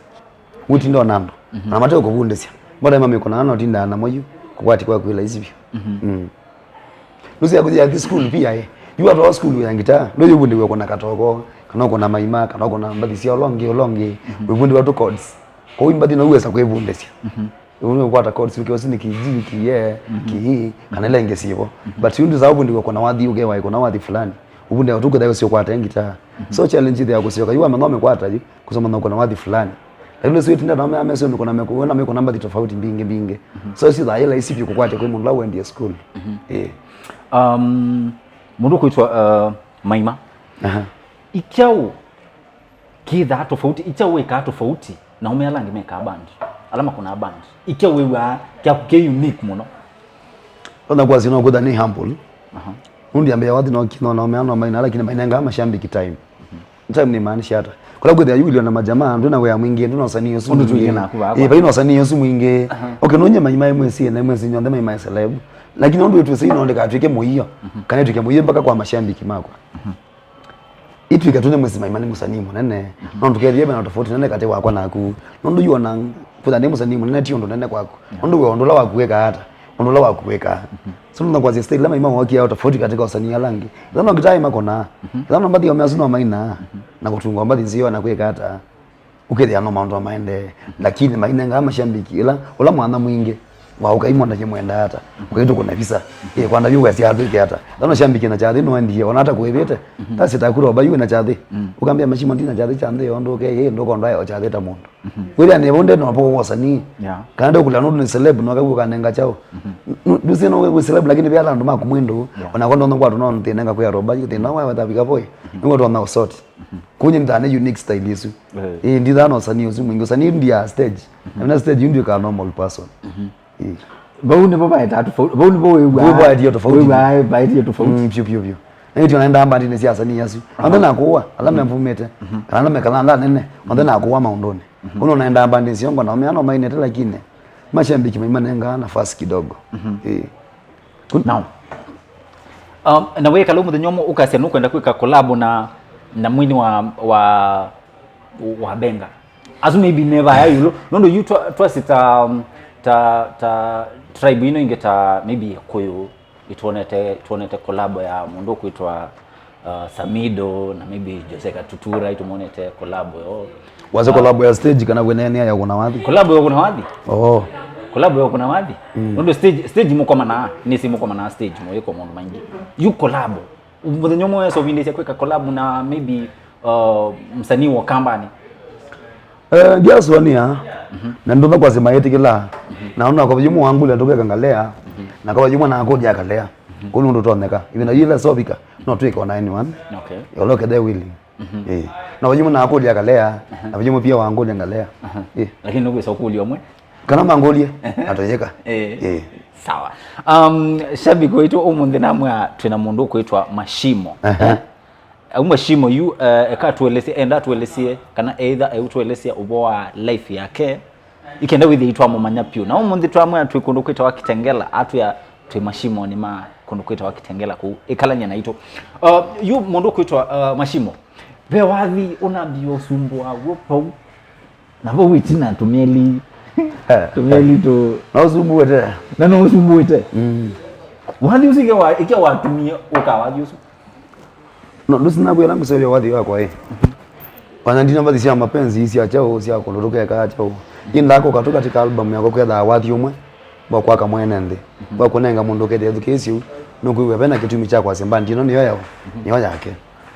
Ũtinda na andũ, na mate kũvundĩsya. Mbona mamĩkũnaa na ũtindaa namo yu, kũkwati kwaku ĩ laisi vyũ. Mm. Nũsya kũthi yathi school pia, eh. Yu atwa school ya ngitaa, ndũyĩvundĩw'a kũna katoko, kana kũna maima, kana kũna mbathi sya ũla ũngĩ, ũla ũngĩ. Wĩvundĩwa tũ chords. Kwoou mbathi no wesa kwĩvundĩsya. Ũvundĩw'a kũkwata chords, ũke ũsu nĩ kĩ G, kĩ E, kĩ E, kana ila ingĩ syĩvo. But yu ndũsa ũvundĩw'a kũna wathi, ũkewa kũna wathi fulani. Ũvundĩw'a tu kũthĩa ũsyokwata ngitaa. So challenge ĩthĩa kũsyoka, yu wamanya ũmĩkwata yu, kũsoma na kũna wathi fulani. Lakini ũsu ĩtinda na mea mesio nĩ kũna mekũona mekũna mbathi tofauti mbingĩ mbingĩ. So ĩsu thayĩla isi vyũ kũkwatya kwĩ mũndũ ũla wendie school. Eh. Um, mũndũ kwĩtwa uh, Maima. Aha. Ikyaũ kĩthaa tofauti, ikyaũ wĩkaa tofauti na aume ala angĩ mekaa band, ala makũnaa band? Ikyaũ wĩw'aa kyaku kĩ unique mũno? Ona kwasya no kwĩtha nĩ humble. Aha. Nũndũ ambĩa wathi no kino na aume ano maina, lakini mainengaa mashabiki time. Time nĩ maanisha ata? Kũla kwĩthĩa yu ilio na majamaa, ndwĩ na wĩa mwingĩ, ndwĩ na ũsanii ũsu. Ũndũ twĩke naku vaa. Eh, vai na ũsanii ũsu mwingĩ. Aha. Okay, nonye mai mai mwesi na mwesi nyonthe mai mai celeb. Lakini ũndũ twĩsĩ no ndikatwĩke mũio. Kana twĩke mũio mpaka kwa mashabiki makwa. Itwĩke tũne mwesi mai mani mũsanii mũnene. No ndũkethie bena tofauti nene kati wakwa naku. Nũndũ yu ona kwĩtha nĩ mũsanii mũnene ti ũndũ nene kwaku. Nũndũ we ũndũ ũla wakuĩka ata? Ũndũ ũla wakuĩka. So nũndũ kwasya style lama ima wakia tofauti katika wasanii ala angĩ. Ĩla no ngitaa imakona. Ĩla no mbathi ome asu no maina. Na kũtunga mbathi nzio na kwĩka ata. Ũkethĩa no maũndũ maendee. Lakini mainengaa mashabiki ĩla ũla mwana mwingĩ wa ũkaimona kĩmwenda ata. Ũkaitũ kuna visa. Ĩ kwanda yu wesya atwĩke ata. Ĩla no shabiki na chathi no endie ona ata kuĩvĩte. Tasi takuro ba yu na chathi. Ũkambia mashimo ndina chathi cha nthĩ yondo ke ĩ ndũkonda yo chathi ta mũndũ. Wĩthĩa nĩ vau ndĩ no po wasanii. Yeah. Kana ndũkũlya nũndũ nĩ celeb no kaguo kanenga chao. Ndũsĩ no wĩ celeb lakini vya andũ maku mwĩndũ. Yeah. Ona kondo no kwatũ no thĩna nga kwĩa roba thĩna wa wata vika boy. Nĩguo twana usoti. Kunye ndane unique style isu. Eh. Ĩ nditha no sanii ũsu mwingĩ. Sanii ndia stage. Amina stage ndio ka normal person. Ĩ. Vau nĩvo vaetaa tofauti, vau nĩvo wĩw'aa. Vau vaetie tofauti. Wĩw'aa vaetie tofauti. Mm, pyu pyu pyu. Na itio naenda mbandinĩ sya asanii asu. Onthe nakuwa ala memvumĩte. Kana ala mekala ala nene. Onthe nakuwa maũndũnĩ. Ũno naenda mbandinĩ sio ngona meano mainete lakini mashabiki maimanenga nafasi kidogo. Eh. Now, um, na wĩkala mũthenya ũmwe ũkasya nũkwenda kwĩka collab na na mwini wa wa wa benga. Asu maybe me vaya ĩũlũ. Nũndũ yu twa- twasi ta um, ta ta tribe ino ingĩ ta maybe Kũyũ, ituonete tuonete collab ya mũndũ kwĩtwa uh, Samido na maybe Jose Katutura, itumonete collab yo. Wase collab ya stage kana wĩneenea ya ũkũna wathi? Collab ya ũkũna wathi. Oh. Collab ya ũkũna wathi. Nũndũ stage stage mũkomanaa, nĩsĩ mũkomanaa stage mũyĩko maũndũ maingĩ. Yu collab. Mũthenya ũmwe wesa ũvindĩsya kwĩka collab na maybe uh, msanii wa Kambani? Eh, ndiasũanĩa. Na ndũtha kwasya maĩtĩkĩla. Na ona kwa vĩjũmũ wangũlya ndũkeka ngalea. Na kwa vĩjũmũ nakũlya akalea. Kũu nũndũ ũtonyeka. Ĩvinda yĩla sovika no twĩke ona anyone. Okay. Yolo kethe willing. Eh. Na vĩjũmũ nakũlya akalea. Na vĩjũmũ pia wangũlya ngalea. Eh. Lakini nũkwĩsa ũkũlya ũmwe. Kana mangũlye atũyĩka. Eh. Eh. Sawa. Um, shabiki waitũ ũmũnthĩ namwĩa twĩna mũndũ ũkwĩtwa Mashimo. Aha. Au Mashimo yu uh, eka tuelesye, enda tuelesye kana either eu tuelesye ũvoo wa life yake. Ikenda wĩthĩa itwamũmanya piũ. Na ũmũnthĩ twamwĩa twĩ kũndũ kwĩtawa Kitengela, atwĩa twĩ Mashimo nĩ ma kũndũ kwĩtawa Kitengela kũu. Ĩkalany'a naitũ. Uh, yu mũndũ kwĩtwa uh, Mashimo. Ve wathi ũnambia ũsumbũa w'o pau. Na vau wĩtina tũmeli tũmeli tũ na ũsumbuĩte. Na no ũsumbuĩte. Mm. Wathi ũsu ike wa ike watumie ũka wathi ũsu. No ndũsina bwĩra ngũsevya wathi wakwa ĩ. Wana ndina mbathi sya mapenzi sya chao sya kũndũ tũkeka chao. Ĩ ndako katu katika album yako kwetha wathi ũmwe wa kwaka mwene nthĩ. Wa kũnenga mũndũ ũkethĩa thukĩĩsyo. Nũkwĩw'a vena kĩtumi kya kwasya mbandi ĩno nĩyo yao. Nĩyo yake.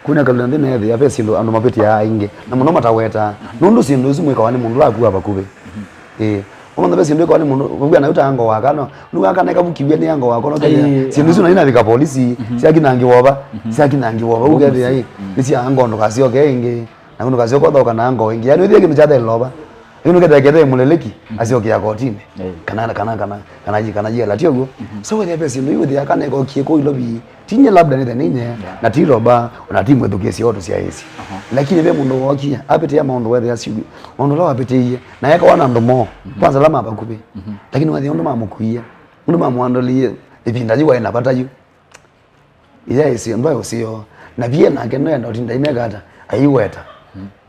Kuna kalenda nthĩ neethĩa ve syĩndũ andũ mavĩtĩaa aingĩ, na mũno matawetaa, nũndũ syĩndũ isu mwĩkawa nĩ mũndũ ũla akua vakuvĩ. Ĩĩ. Ũmanya ve syĩndũ ĩkawa nĩ mũndũ, vavw'a nayo ta ango waka, no, nĩwaka nekavukiw'e nĩ ango waka, no kethĩa syĩndũ isu na inavika polisi, syakinangiwa ova, syakinangiwa ova, ũkethĩa ĩ, nĩ sya ango ndũkasyoke ĩngĩ, na ndũkasyoka ũthaũka na ango ĩngĩ. Yaani wĩthĩa kĩndũ kyathelova. Yu nũkethĩa kethĩa mũleleki, asyokea kotini. Eh. Kana kana kana kana yi kana yela ti ũguo. So wĩthĩa ve syĩndũ yu wĩthĩa kana ĩkokie kũu ilovi. Tinye labda nĩthe ninye na ti roba ona ti mwĩthukĩsya oto sya ĩsi. Lakini ve mũndũ wokie apĩtĩa maũndũ wethĩa syugu. Maũndũ la wapĩtĩie na ekawa na andũ moo. Kwanza la mavakuvĩ. Lakini wethĩa ũndũ mamũkuie. Ũndũ mamwandolie ĩvinda yu waĩ na vata yu. Ĩyaĩsĩ ndwaĩ ũseo. Na pia nake ndenda ũtinda ineka ata aiweta.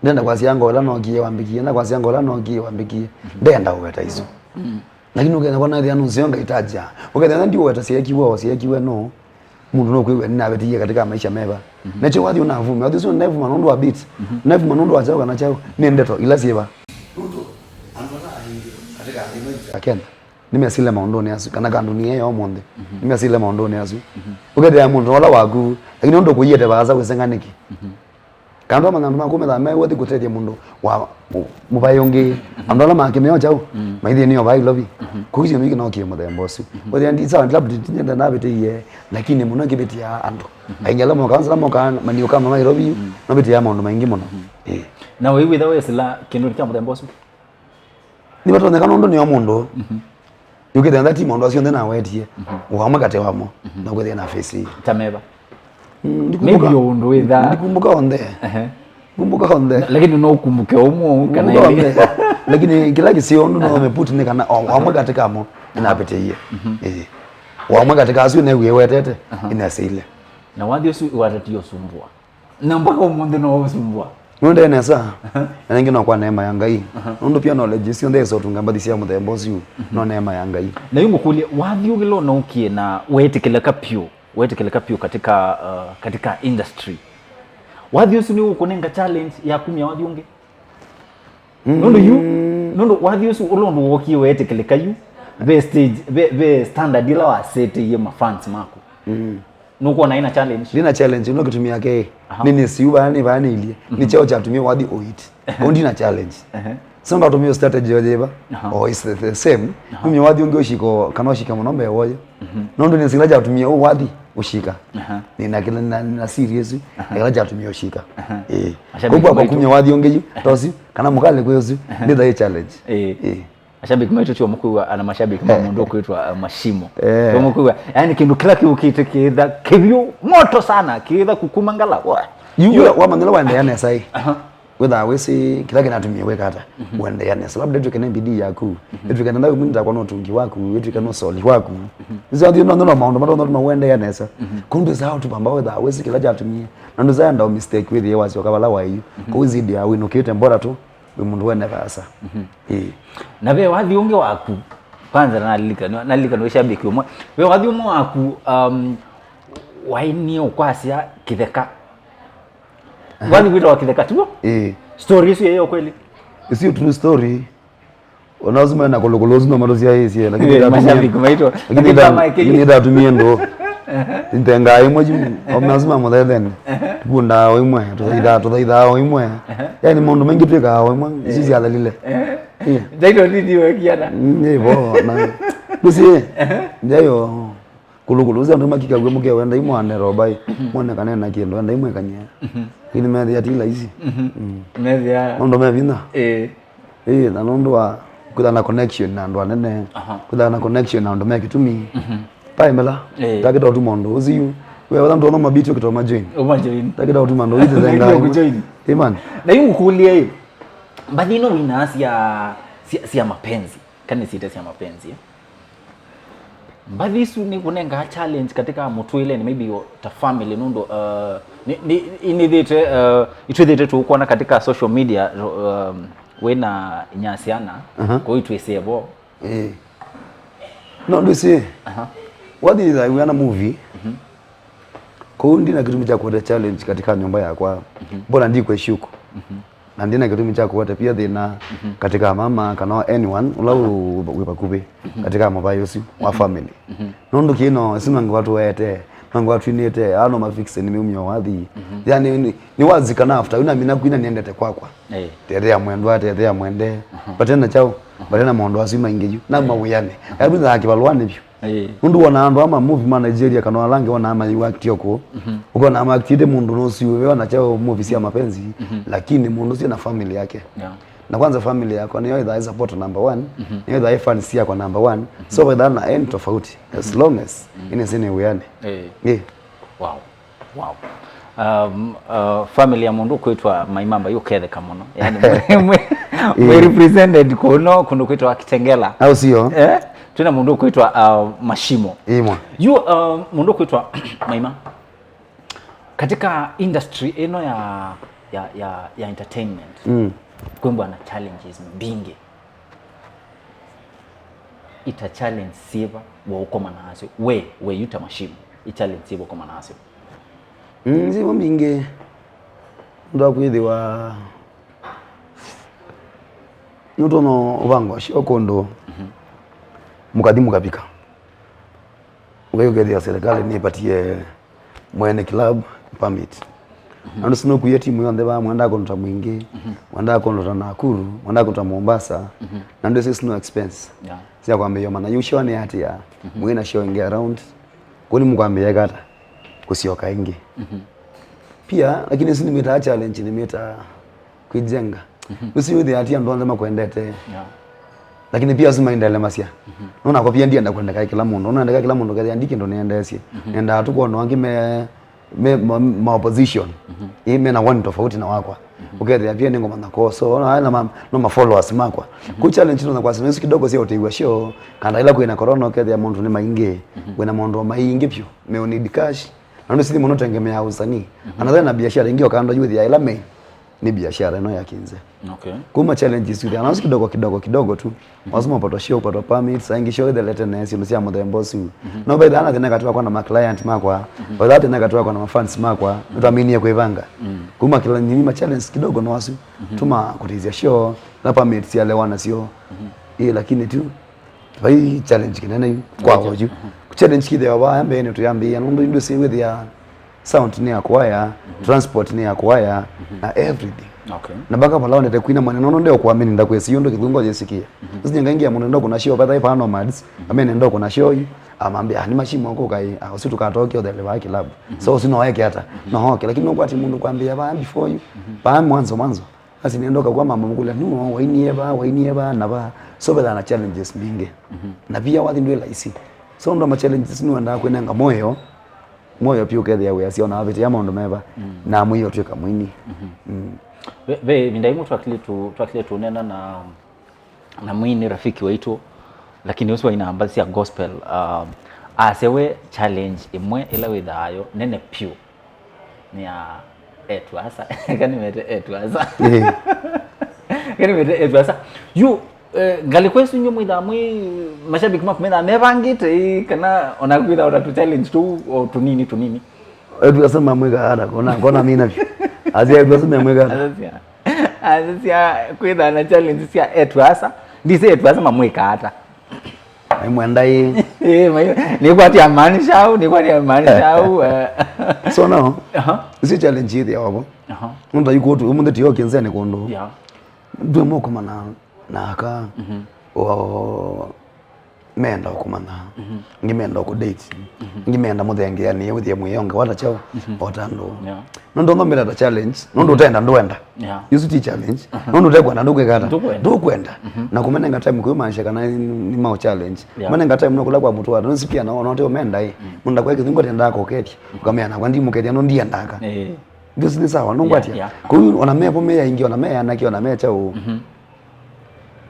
Ndenda kwasya ngo ĩla nokie wambĩkie, na kwasya ngo ĩla nokie wambĩkie. Ndenda ũweta isu. Lakini ũkethĩa kwa nathĩa nũseo ngaitajia. Ũkethĩa na ndiũweta syekiwe o syekiwe no. Mũndũ nũkwĩw'a nĩnavĩtĩie katika maisha meva. Nakyo wathi ũnavuma, wathi ũsu nĩnaivuma nũndũ wa beat. Naivuma nũndũ wa kyaũ kana kyaũ, nĩ ndeto ila syĩva. Nũndũ andũ ala aingĩ katika nthĩ ĩno itũ ya Kenya, nĩmesĩle maũndũnĩ asu, kana kanduni ĩyo ũmũnthĩ, nĩmesĩle maũndũnĩ asu. Ũkethĩa mũndũ ũla waku, lakini ũndũ kũiete vaasa wĩsenga nĩkĩ? Kana andũ amanya andũ maku methaa me wathi kũtethya mũndũ wa mũ-, mũvaĩ ũngĩ. Andũ ala makĩmeo kyaũ, maithie nĩo vai lovi. Kũu syĩndũ ingĩ no kĩĩ mũthemba ũsu. Wethĩa ndi sawa, labda ndinyenda navĩtĩie, lakini mũno kĩvĩtĩaa andũ. Aingĩ ala mokaa, ala mokaa maniũka ma Nairobi, mavĩtĩaa maũndũ maingĩ mũno. Ĩĩ. Na wĩwĩtha wesĩla kĩndũ kya mũthemba ũsu? Nĩvatonyeka nũndũ nĩo mũndũ. Yũkĩte nthati maũndũ asu onthe nawetie. Wamwe katĩ wamo. Na ũkwĩthĩa na face ĩĩ. Ta meva? Mm, ndikumbuka. Maybe ũndũ wĩtha. Ndikumbuka onthe. Ehe. Ndikumbuka onthe. Na, lakini no ũkumbuke ũmwe ũu kana Ndikumbuka ĩlĩ. Onthe. Lakini kĩla kĩseo ũndũ no meput nĩ kana o wamwe katĩ kamo nĩnavĩtĩie. Ĩĩ. Wamwe katĩ ka asu newie wetete, ĩnesĩile. Na wathi ũsu watatie ũsumbua. Na mpaka ũmũnthĩ no ũsumbua. Nũendee nesa. Na ningĩ no kwa neema ya Ngai. Nũndũ pia knowledge cionthe ĩsotunga mbathi sya mũthemba ũsu, no neema ya Ngai. Na yu ngũkũlye, wathi ũngĩ lo na ũkie na wetĩkĩlĩka pyũ, wetĩkĩlĩka pyũ katika, uh, katika industry. Wathi ũsu nĩ ũkũnenga challenge ya kumya wathi ũngĩ? Nũndũ yu, nũndũ wathi ũsu ũla ũndũ wokie wetĩkĩlĩka yu, ve stage, ve, ve standard ĩla wasetĩie mafans maku. Nũkwona ĩna challenge? Ndina challenge, no kĩtumia ke. Aha. Nĩ nĩsiu vaa nĩ vaa nĩilyĩ. Nĩ kyao kyatumie wathi ũit. Kau ndina challenge. Ehe. So ngatumia strategy yo yeva. Aha. Oh, it's the, the same. Aha. Kumya wathi ũngĩ ũshiko, kana ũshika mũno mbee woyo. Nũndũ nĩ sila kyatumie ũ wathi ũshika. Aha. Nĩ na kĩla na, na serious. Aha. Na kĩla kyatumie ũshika. Aha. Eh. Mashabiki Kwa kwa maitũ. Kumya wathi ũngĩ yu, tosi, kana mũkale kwĩ ũsu, nditha ĩ challenge. Eh. Eh. Mashabiki maitũ tio mũkwĩw'a ana mashabiki ma mũndũ ũkwĩtwa, uh, Mashimo. Eh. Tio mũkwĩw'a. Yaani kĩndũ kĩla kĩũkĩte kĩtha kĩvyũ moto sana, kĩtha kukuma ngala. Wa. Yu, yu, wamanyĩla waendeea nesa ĩ. Aha. Wĩthaa wĩsĩ kĩla kĩnatumie wĩka ata. Ũendeea nesa. Labda ĩtwĩke nĩ bidii yaku. Ĩtwĩke na ndawe mwini takwa no tungi waku, ĩtwĩke no soli waku. Nĩsyo athi no no maũndũ matona tuma ũendeea nesa. Kumbe saa tu pamba wĩthaa wĩsĩ kĩla kyatumie. Na ndũsaenda mistake wĩthie wasyoka vala waĩ. Kwa zidi ya wĩnũkĩte mbora tu. Wĩ mũndũ wene vaasa. Ĩĩ. Na ve wathi ũngĩ waku, kwanza nalika, nalika nĩ shabiki ũmwe. Ve wathi ũmwe waku, um, wainie ũkwasya kĩtheka. Wathi wĩtawa kĩtheka, tuo? Ĩĩ. Story isu yĩyo kweli? Isu true story. Ona ũsu mena kũlũkũlũ ũsu no matũsyaĩĩsye, lakini Eh, ndatumie mashabiki maitũ. Lakini Lakini nda-, kama ĩkĩli. Lakini ndatumie ndũ. Ntengaa ĩmwe yu, o lazima mũthethene. Tukundaa o imwe, tũthaithaa, tũthaithaa o imwe. Yaani maũndũ maingĩ twĩkaa o imwe, isu syathalile. Eh. Ndaito ndithiwe kiana. Mm, nĩ vo, na. Ndũsie, njayo, kũlũkũlũ, ũsu andũ makikaw'e mũkeo, enda imwe ane robai. Mwone kana ena kĩndũ, enda imwe kanyia. Lakini methĩa ti laisi. Mm. Methĩa. Maũndũ me vinya. Eh. Ĩĩ, na nũndũ wa kwĩtha na connection na andũ anene, aha, kwĩtha na connection na andũ me kĩtumi. Mhm. Paimela, ĩĩ, takĩta ũtuma ũndũ ũsu yu. We wala ndũona mabiti ũkĩtoma join. Ũma join. Takĩta ũtuma ũndũ ũithe thenga. Ndio kujoin. Ĩĩ, man. Na yu ngũkũlye ĩ, mbathi ino wina cia, cia, cia mapenzi. Kana nĩsyĩte cia mapenzi, eh? Mbathi isu nĩ kũnengaa challenge katika mũtũĩleni, maybe yo ta family, nũndũ, uh, nĩ, nĩ, nĩthĩte, uh, itwĩthĩte tũkwona katika social media, um, wĩna inya syana, aha, kũu itwĩsĩe vo. Eh. No, ndwĩsĩ. Aha. Wathi ĩtha wĩana movie. Mhm. Kũu ndina kĩtumi kya kũete challenge katika nyũmba yakwa. Mhm. Mbona ndikweshuku? Mhm. Na ndina kĩtumi kya kũete pia thĩna, mhm, katika mama kana anyone ũla wĩ, wĩ vakuvĩ, mhm, katika mũvaĩ ũsu wa, mhm, family. Mhm. Nũndũ kĩno, ĩsu nangwa tũete, nangwa twinĩte, ano mafixe nĩ mĩumyo wathi. Mhm. Yani, nĩ, nĩ wazi kana after, wĩna mina kwina niendete kwakwa. Eh. Tethea mwendwa, tethea mwende. Mhm. Patena chao, mhm, patena maũndũ asu maingĩ yu. Na, eh, mawĩane. Mhm. Yaani, thaki balwani vyu. Ĩĩ. Nũndũ wona andũ ama movie ma Nigeria kana ala angĩ wona ama yu act oko. Mhm. Ũkona ama actite mũndũ no siwe ona chao movie cia mapenzi, mhm, lakini mũndũ sio na family yake. Yeah. Na kwanza family yako nĩyo ĩthaa support number one, mhm, nĩyo ĩthaa fans yako number one. Mhm. So wetha na end tofauti as, mhm, long as, mhm, ĩnĩ sini wĩane. Ĩĩ. Ĩĩ. Wow. Wow. Um, uh, family ya mũndũ ũkwĩtwa Maimamba yũketheka mũno. Yani, mwĩ, mwĩ, mwĩ represented kũno, kũndũ kwĩtwa Kitengela. Au sio? Eh? Twĩna mũndũ ũkwĩtwa, uh, Mashimo. Imwe. Yu, uh, mũndũ ũkwĩtwa Maima. Katika industry ĩno ya, ya, ya, ya entertainment, mm, kwĩmbwa na challenges mbingĩ. Ita challenge syĩva wa ũkomana nasyo? We, we yu ta Mashimo, i challenge syĩva ũkomana nasyo? Mm, syĩva mbingĩ. Ndokwĩthĩwa nũtono ũvanga ũsyo kũndũ, mhm, mũkathi mũkavika. Ũkayũkethĩa serikali nĩpatie mwene club permit. Mhm. Na nũsĩ nũkuie timu yonthe vaa, mwendaa kũndũ ta Mwingĩ, mhm, mwendaa kũndũ ta Nakuru, mwendaa kũndũ ta Mombasa, mhm, na ndwĩsĩ no expense. Yeah. Sya kwambĩĩa mana yu show nĩ atia, mhm, mwĩ na show ĩngĩ around, kũni mũkwambĩĩa kata kũsyoka ĩngĩ. Mhm. Pia, lakini isu nĩmĩtaa challenge, nĩmĩtaa kwĩjenga. Mhm. Nũsĩ wĩthĩa ti andũ onthe makwendete. Yeah. Lakini pia asu maendelemasya. Mhm. Nũnakwa pia ndienda kwendeka kĩla mũndũ. Nũnendeka kĩla mũndũ kethĩa ndi kĩndũ nĩendeesye. Mhm. Nendaa tu kwona angĩ me, me ma, ma opposition. Mhm. Ĩ mena one tofauti na wakwa. Mhm. Ũkethĩa pia nĩngũmanya koso. Ona na ma, no ma followers makwa. Mhm. Ku challenge no kwasina isu kidogo sya ũtĩw'a show. Kana ila kwĩna corona ũkethĩa mũndũ nĩ maingĩ. Mhm. Wĩna mũndũ maingĩ pyu. Me need cash. Na nũsĩ mũno tengemea usanii. Mhm. Another na biashara ingĩ okando yuthia ila me nĩ biashara ĩno ya kĩnze. Okay. Kuma challenges tu, anaanza kidogo kidogo kidogo tu. Mhm. Lazima upate show, upate permits, aingi show ile lete na syĩndũ sya mũthemba ũsu. Mhm. No by the way, thĩna katĩ wakwa na ma client makwa, mhm, by the way, thĩna katĩ wakwa na ma fans makwa, mhm, nĩtwaminie kwĩvanga. Mhm. Kuma kĩla nini ma challenge kidogo no asu, mhm, tuma kũtĩthya show, na permits ya lewa nasyo. Mhm. Ĩ, lakini tu, vai challenge kĩnene yu kwa, mhm, oyu. Mhm. Challenge kĩthĩawa vaa mbee nĩ tuyambĩĩa, nũndũ indũ sĩ wĩthĩa sound nĩ ya kuaya, mhm, transport nĩ ya kuaya, mhm, na everything. Okay. Na mpaka vala wendete kwina mwana, nono ndeo kuamini ndakwesi yundu kithungo yesikie. Mhm. Usinye ngai ngia mundu ndo kuna show, bata ipa nomads, mhm, amene ndo kuna show yu, amambia, "Ah, ni Mashimo kukai, ah, usi tukatoke othele wa club." Mhm. So, usi no weke ata, mhm, no hoke, lakini no kwati mundu kwambia ba before you, mhm, ba mwanzo mwanzo. Asi nendo kakwa mama mukula, "No, wainie ba, wainie ba, na ba." So, beta na challenges mbingi. Mhm. Na pia wathi ndwe laisi. So, ndo ma challenges ni wenda kwenenga moyo, moyo pia ũkethĩa wĩasya ona wavĩtĩa maũndũ meva, mm, na mwĩĩ ũtw'ĩka mwini. Mhm. Mm. Ve, ve ĩvinda yĩmwe twakile tu, twakile tunena na, na mwini rafiki waitũ, lakini ũsu waina mbathi sya gospel, um, asya we challenge ĩmwe ĩla wĩthaa yo nene piũ nĩ ya etu asa. Kanimete etu asa. Eh. Kanimete etu asa. Yu, eh, ngalĩko ĩsu nyu mwĩthaa mwĩ mashabiki maku methaa mevangĩte ĩ, kana ona kwĩthaa ona tu challenge tu o tunini tunini? Etu asa mamwĩka ata, kona, kona mina vyũ. Asia etu asa mamwĩka ata. Asia. Asia kwĩthaa na challenge sya etu asa. Ndise etu asa mamwĩka ata. Maimwenda ĩ. Eh, mai-, nĩkwatĩa maanisha au, nĩkwatĩa maanisha au, eh. So now, aha, isu challenge ĩthĩawa vo. Aha. Nũndũ yu kũtu, ũmũnthĩ tiyo kĩnzeni kũndũ. Yeah. Ndwe mũkomana na aka. Mhm. O, meenda ũkomana. Mhm. Ngimeenda ũkũdate. Mhm. Ngimeenda mũthengeanĩe wĩthĩe mwĩonge wata chao. Mhm. O ta ndũ. Yeah. Nũndũ no mĩlata challenge, nũndũ, mhm, ũtenda ndwenda. Yeah. Ĩsu ti challenge. Uh-huh. Nũndũ ũtekwenda ndũkwĩka ata? Ndũkwenda. Ndũkwenda. Mhm. Na kũmenenga time kwĩmaanisha kana nĩ, nĩ mau challenge. Yeah. Kũmenenga time no kũla kwa mũtwara. Nũsĩ pia na ona ũte ũmenda ĩ. Mm. Mũndũ ndakwĩka kĩthungo tenda kũkethya. Mm. Ũkamea nakwa ndimũkethya no ndiendaka. Eh. Ndio si ni sawa, no ngwatia. Yeah, yeah. Kwa hiyo ona mevo me ya ingi, ona me ya naki, ona me chao. Mhm.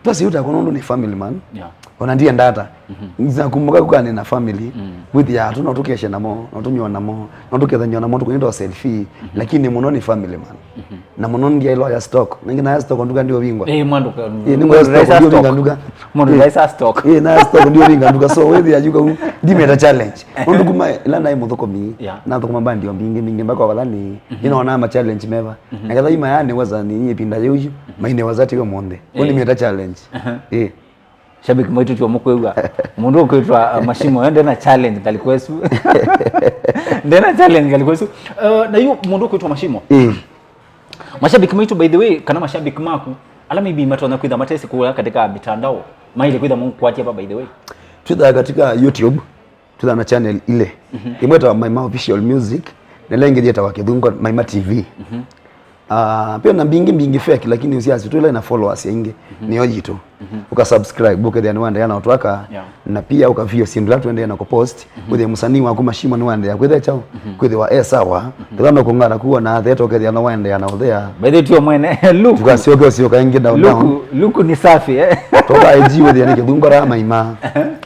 Twasi uta kono nũndũ nĩ family man. Yeah. Ona ndienda ata. Mhm. Nza kumbuka kuka nĩ na family. Mm. With ya tu no tukeshe namo, no tunywa namo, no tukethanywa namo, tukunywa selfie, mhm, lakini mũno nĩ family man. Mhm. Na mũno ndiaĩlwa ya stock. Ningĩ na ya stock nduka ndio vingwa. Eh, mwandu ka. Eh, nĩ mũndũ mwa stock ndio vinga nduka. Mũndũ, eh, ndaisa stock. Eh, na stock ndio vinga nduka. So wewe ya yuka huu ndimeta challenge. Nũndũ kuma ĩla naĩ mũthũkũmi, yeah, nathũkũma mbandi o mbingĩ mbingĩ mpaka vala nĩ, mhm, nĩnona ma challenge meva. Mhm. Na ketha ima yani waza nĩ ĩvinda yĩu yu, mhm, maine waza tiwe mũnthĩ. Ũni, eh, meta challenge. Aha. Eh. Shabiki mwaitũ tyo mũkwĩw'a. Mũndũ ũkwĩtwa, uh, Mashimo, yo ndena challenge ngalĩko ĩsu. Ndena challenge ngalĩko ĩsu. Uh, na yu mũndũ ũkwĩtwa Mashimo. Eh. Mashabiki maitũ, by the way, kana mashabiki maku, ala maybe matonya kwĩtha matesĩ kũla katika mitandao, maile kwĩtha mũkwatia pa, by the way? Twĩthaa katika YouTube. Twĩthaa na channel ile. Mhm. Ĩmwe ĩtawa Maima Official Music, na ĩla ĩngĩ yĩtawa Kĩthungo Maima T V. Mhm. Ah, pia na mbingĩ mbingĩ fake, lakini usiasi tu ĩla ĩna followers aingĩ, mhm, nĩyo yitũ. Mhm. Ũka subscribe, ũkethĩa nĩwaendeea na ũtwaka, yeah, na pia ũka view syĩndũ ila tũendeea na kũpost, mhm, wĩthĩa mũsanii waku Mashimo nĩwaendeea kwĩthĩa chao, mhm, kwĩthĩwa e sawa, mhm, ĩla no kũng'ana kuona atheta ũkethĩa nĩwaendeea na ũthea. By the way, tio mwene, look. Tukasyoke ũsyoka ĩngĩ down, look, down. Look ni safi, eh? Toka I G wĩthĩa nĩ Kĩthungo ra Maima.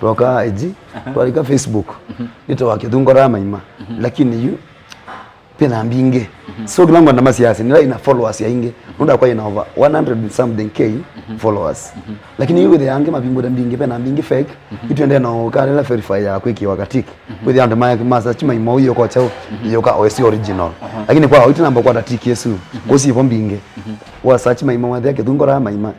Toka I G. Aha. Twalika Facebook, mhm, nĩtawa Kĩthungo ra Maima. Mhm. Lakini yu, Pena mbingĩ. So kĩla ngwenda masiasi nĩla ina followers aingĩ. Nũndũ akwa ina over one hundred and something K followers. Lakini yu wĩthĩa angĩ mavingũte mbingĩ, pena mbingĩ fake. Itwendee na ũkalĩla verify ya kwĩkĩwa ka tick. Wĩthĩa andũ ma ma search maima ũyũ kwa chao, yoka o ĩsu original. Lakini kwa ĩtina mba kwata tick ĩsu. Kũsivo mbingĩ. Wa search maima wathĩa kĩthũngũ ra maima.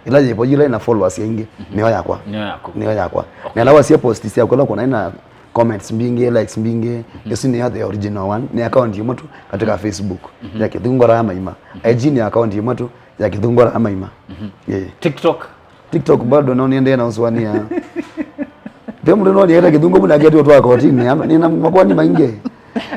Ĩla yĩvo yĩla ina followers aingĩ, nĩyo yakwa. Nĩyo yaku. Nĩyo yakwa. Na ĩla wasia post syakwa ĩla kuona ina comments mbingĩ, likes mbingĩ, ĩsu nĩyo the original one. Nĩ account ĩmwe tu katika Facebook ya Kĩthũngũ ra Maima. I G nĩ account ĩmwe tu ya Kĩthũngũ ra Maima. Yeah. TikTok? TikTok bado no niendelee na ũsũanĩa. Ve mũndũ no nieta Kĩthũngũ mũna aketwo twa kotini, ama nina makwani maingĩ.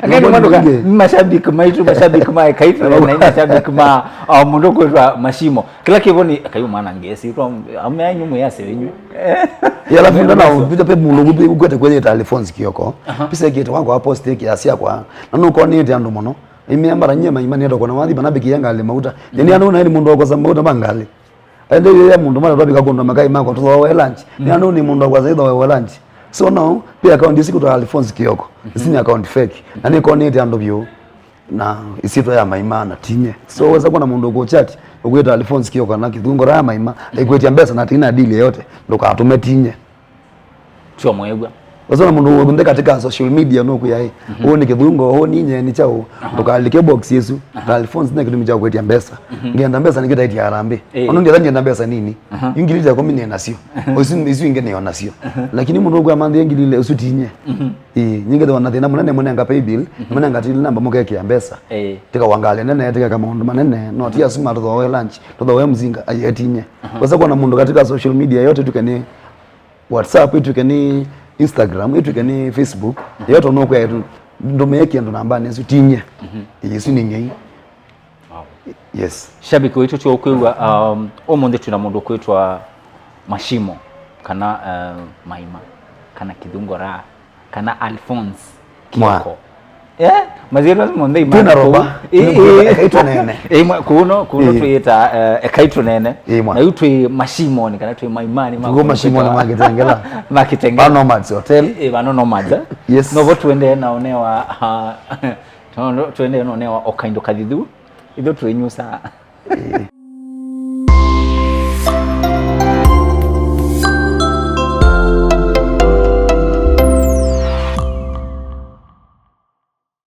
Angeni mwanduka, mashabiki maitu, mashabiki ma Ekaitũ na mashabiki ma, uh, mũndũ kwĩtwa Mashimo. Kĩla kĩvo nĩ, kayu mwana ngesi, kwa amea nyumu ya sewenyu. Yala funda na vita pe mũndũ kupi ukwete kwenye ta Alphonse Kioko. Pisa kĩte wangu wa post yake ya siakwa. Na nuko nĩ ĩte andũ mũno. Ime mara nyie maima nĩ ndoko na wathi bana biki ya ngali mauta. Nĩ andũ na ni mũndũ akosa mauta ma ngali. Ende yo ya mũndũ mara twabika kũndũ makai makwa tũthowe lunch. Nĩ andũ nĩ mũndũ akosa ithowe lunch. So now, pia account ĩsu kũtwa Alphonse Kioko. Ĩsu nĩ account fake. Na nĩ konete andũ vyũ. Na ĩsyĩtwa ya maima na tinye. So wesa kuona mũndũ ũkũchat, ũkwĩta Alphonse Kioko na Kĩthũngũ ra Maima, aikwĩtya mbesa na tina deal yoyote, ndũkatũme tinye. Sio mwegwa. Wesa na mũndũ wothe katika social media no kuya, eh. Ũũ nĩ Kĩthũngũ, ũũ ninye nĩ chao. Ndũkalike box ĩsu. Ta Alphonse nĩ kĩtumi cha kwĩtya mbesa. Ngenda mbesa nĩ kĩtaitia harambĩ. Eh. Ono ngenda ngenda mbesa nini? Ingilita kumi nĩ nacio. Isu isu ingĩ nĩ nacio. Lakini mũndũ kwa manthi ngilile usu tinye. Ĩĩ, nyingĩ thĩwa na thĩna mũnene mũnenga pay bill, mũnenga till number mũkekĩa mbesa. Ĩĩ. Tika wangale nene, tika ka maũndũ manene, no ti asu matũthoe lunch, tũthoe mzinga, ayetinye. Wesa kuona mũndũ katika social media yote tuke ni WhatsApp, ituke ni Instagram, ituke ni Facebook, yote no kwa ndũmĩe kĩndũ namba nĩ isu tinye. Ĩĩ, isu nĩ ng'ei. Wow. Yes. Shabiki witũ tyo kwĩw'a, um, ũmũnthĩ twĩna mũndũ kwĩtwa Mashimo, kana, uh, Maima, kana Kĩthũngũ ra, kana Alphonse Kioko. Eh? Maziero monthe ima. Twĩna roba. Ĩĩ, ĩĩ. Ekaitũ nene. Ĩĩ, mwa, kuno, kuno twĩta, uh, Ekaitũ nene. Ĩĩ, mwa. Na yu twĩ Mashimoni, kana twĩ Maimani, ma Mashimoni ma Kĩtengela. Ma Kĩtengela. Ba Nomads Hotel. Ĩĩ, ba Nomads, eh? Yes. Novo tuendee na onewa, uh, Tondũ twendee nonewa o kaindo kathithu, ithu twinyusaa. Ĩĩ.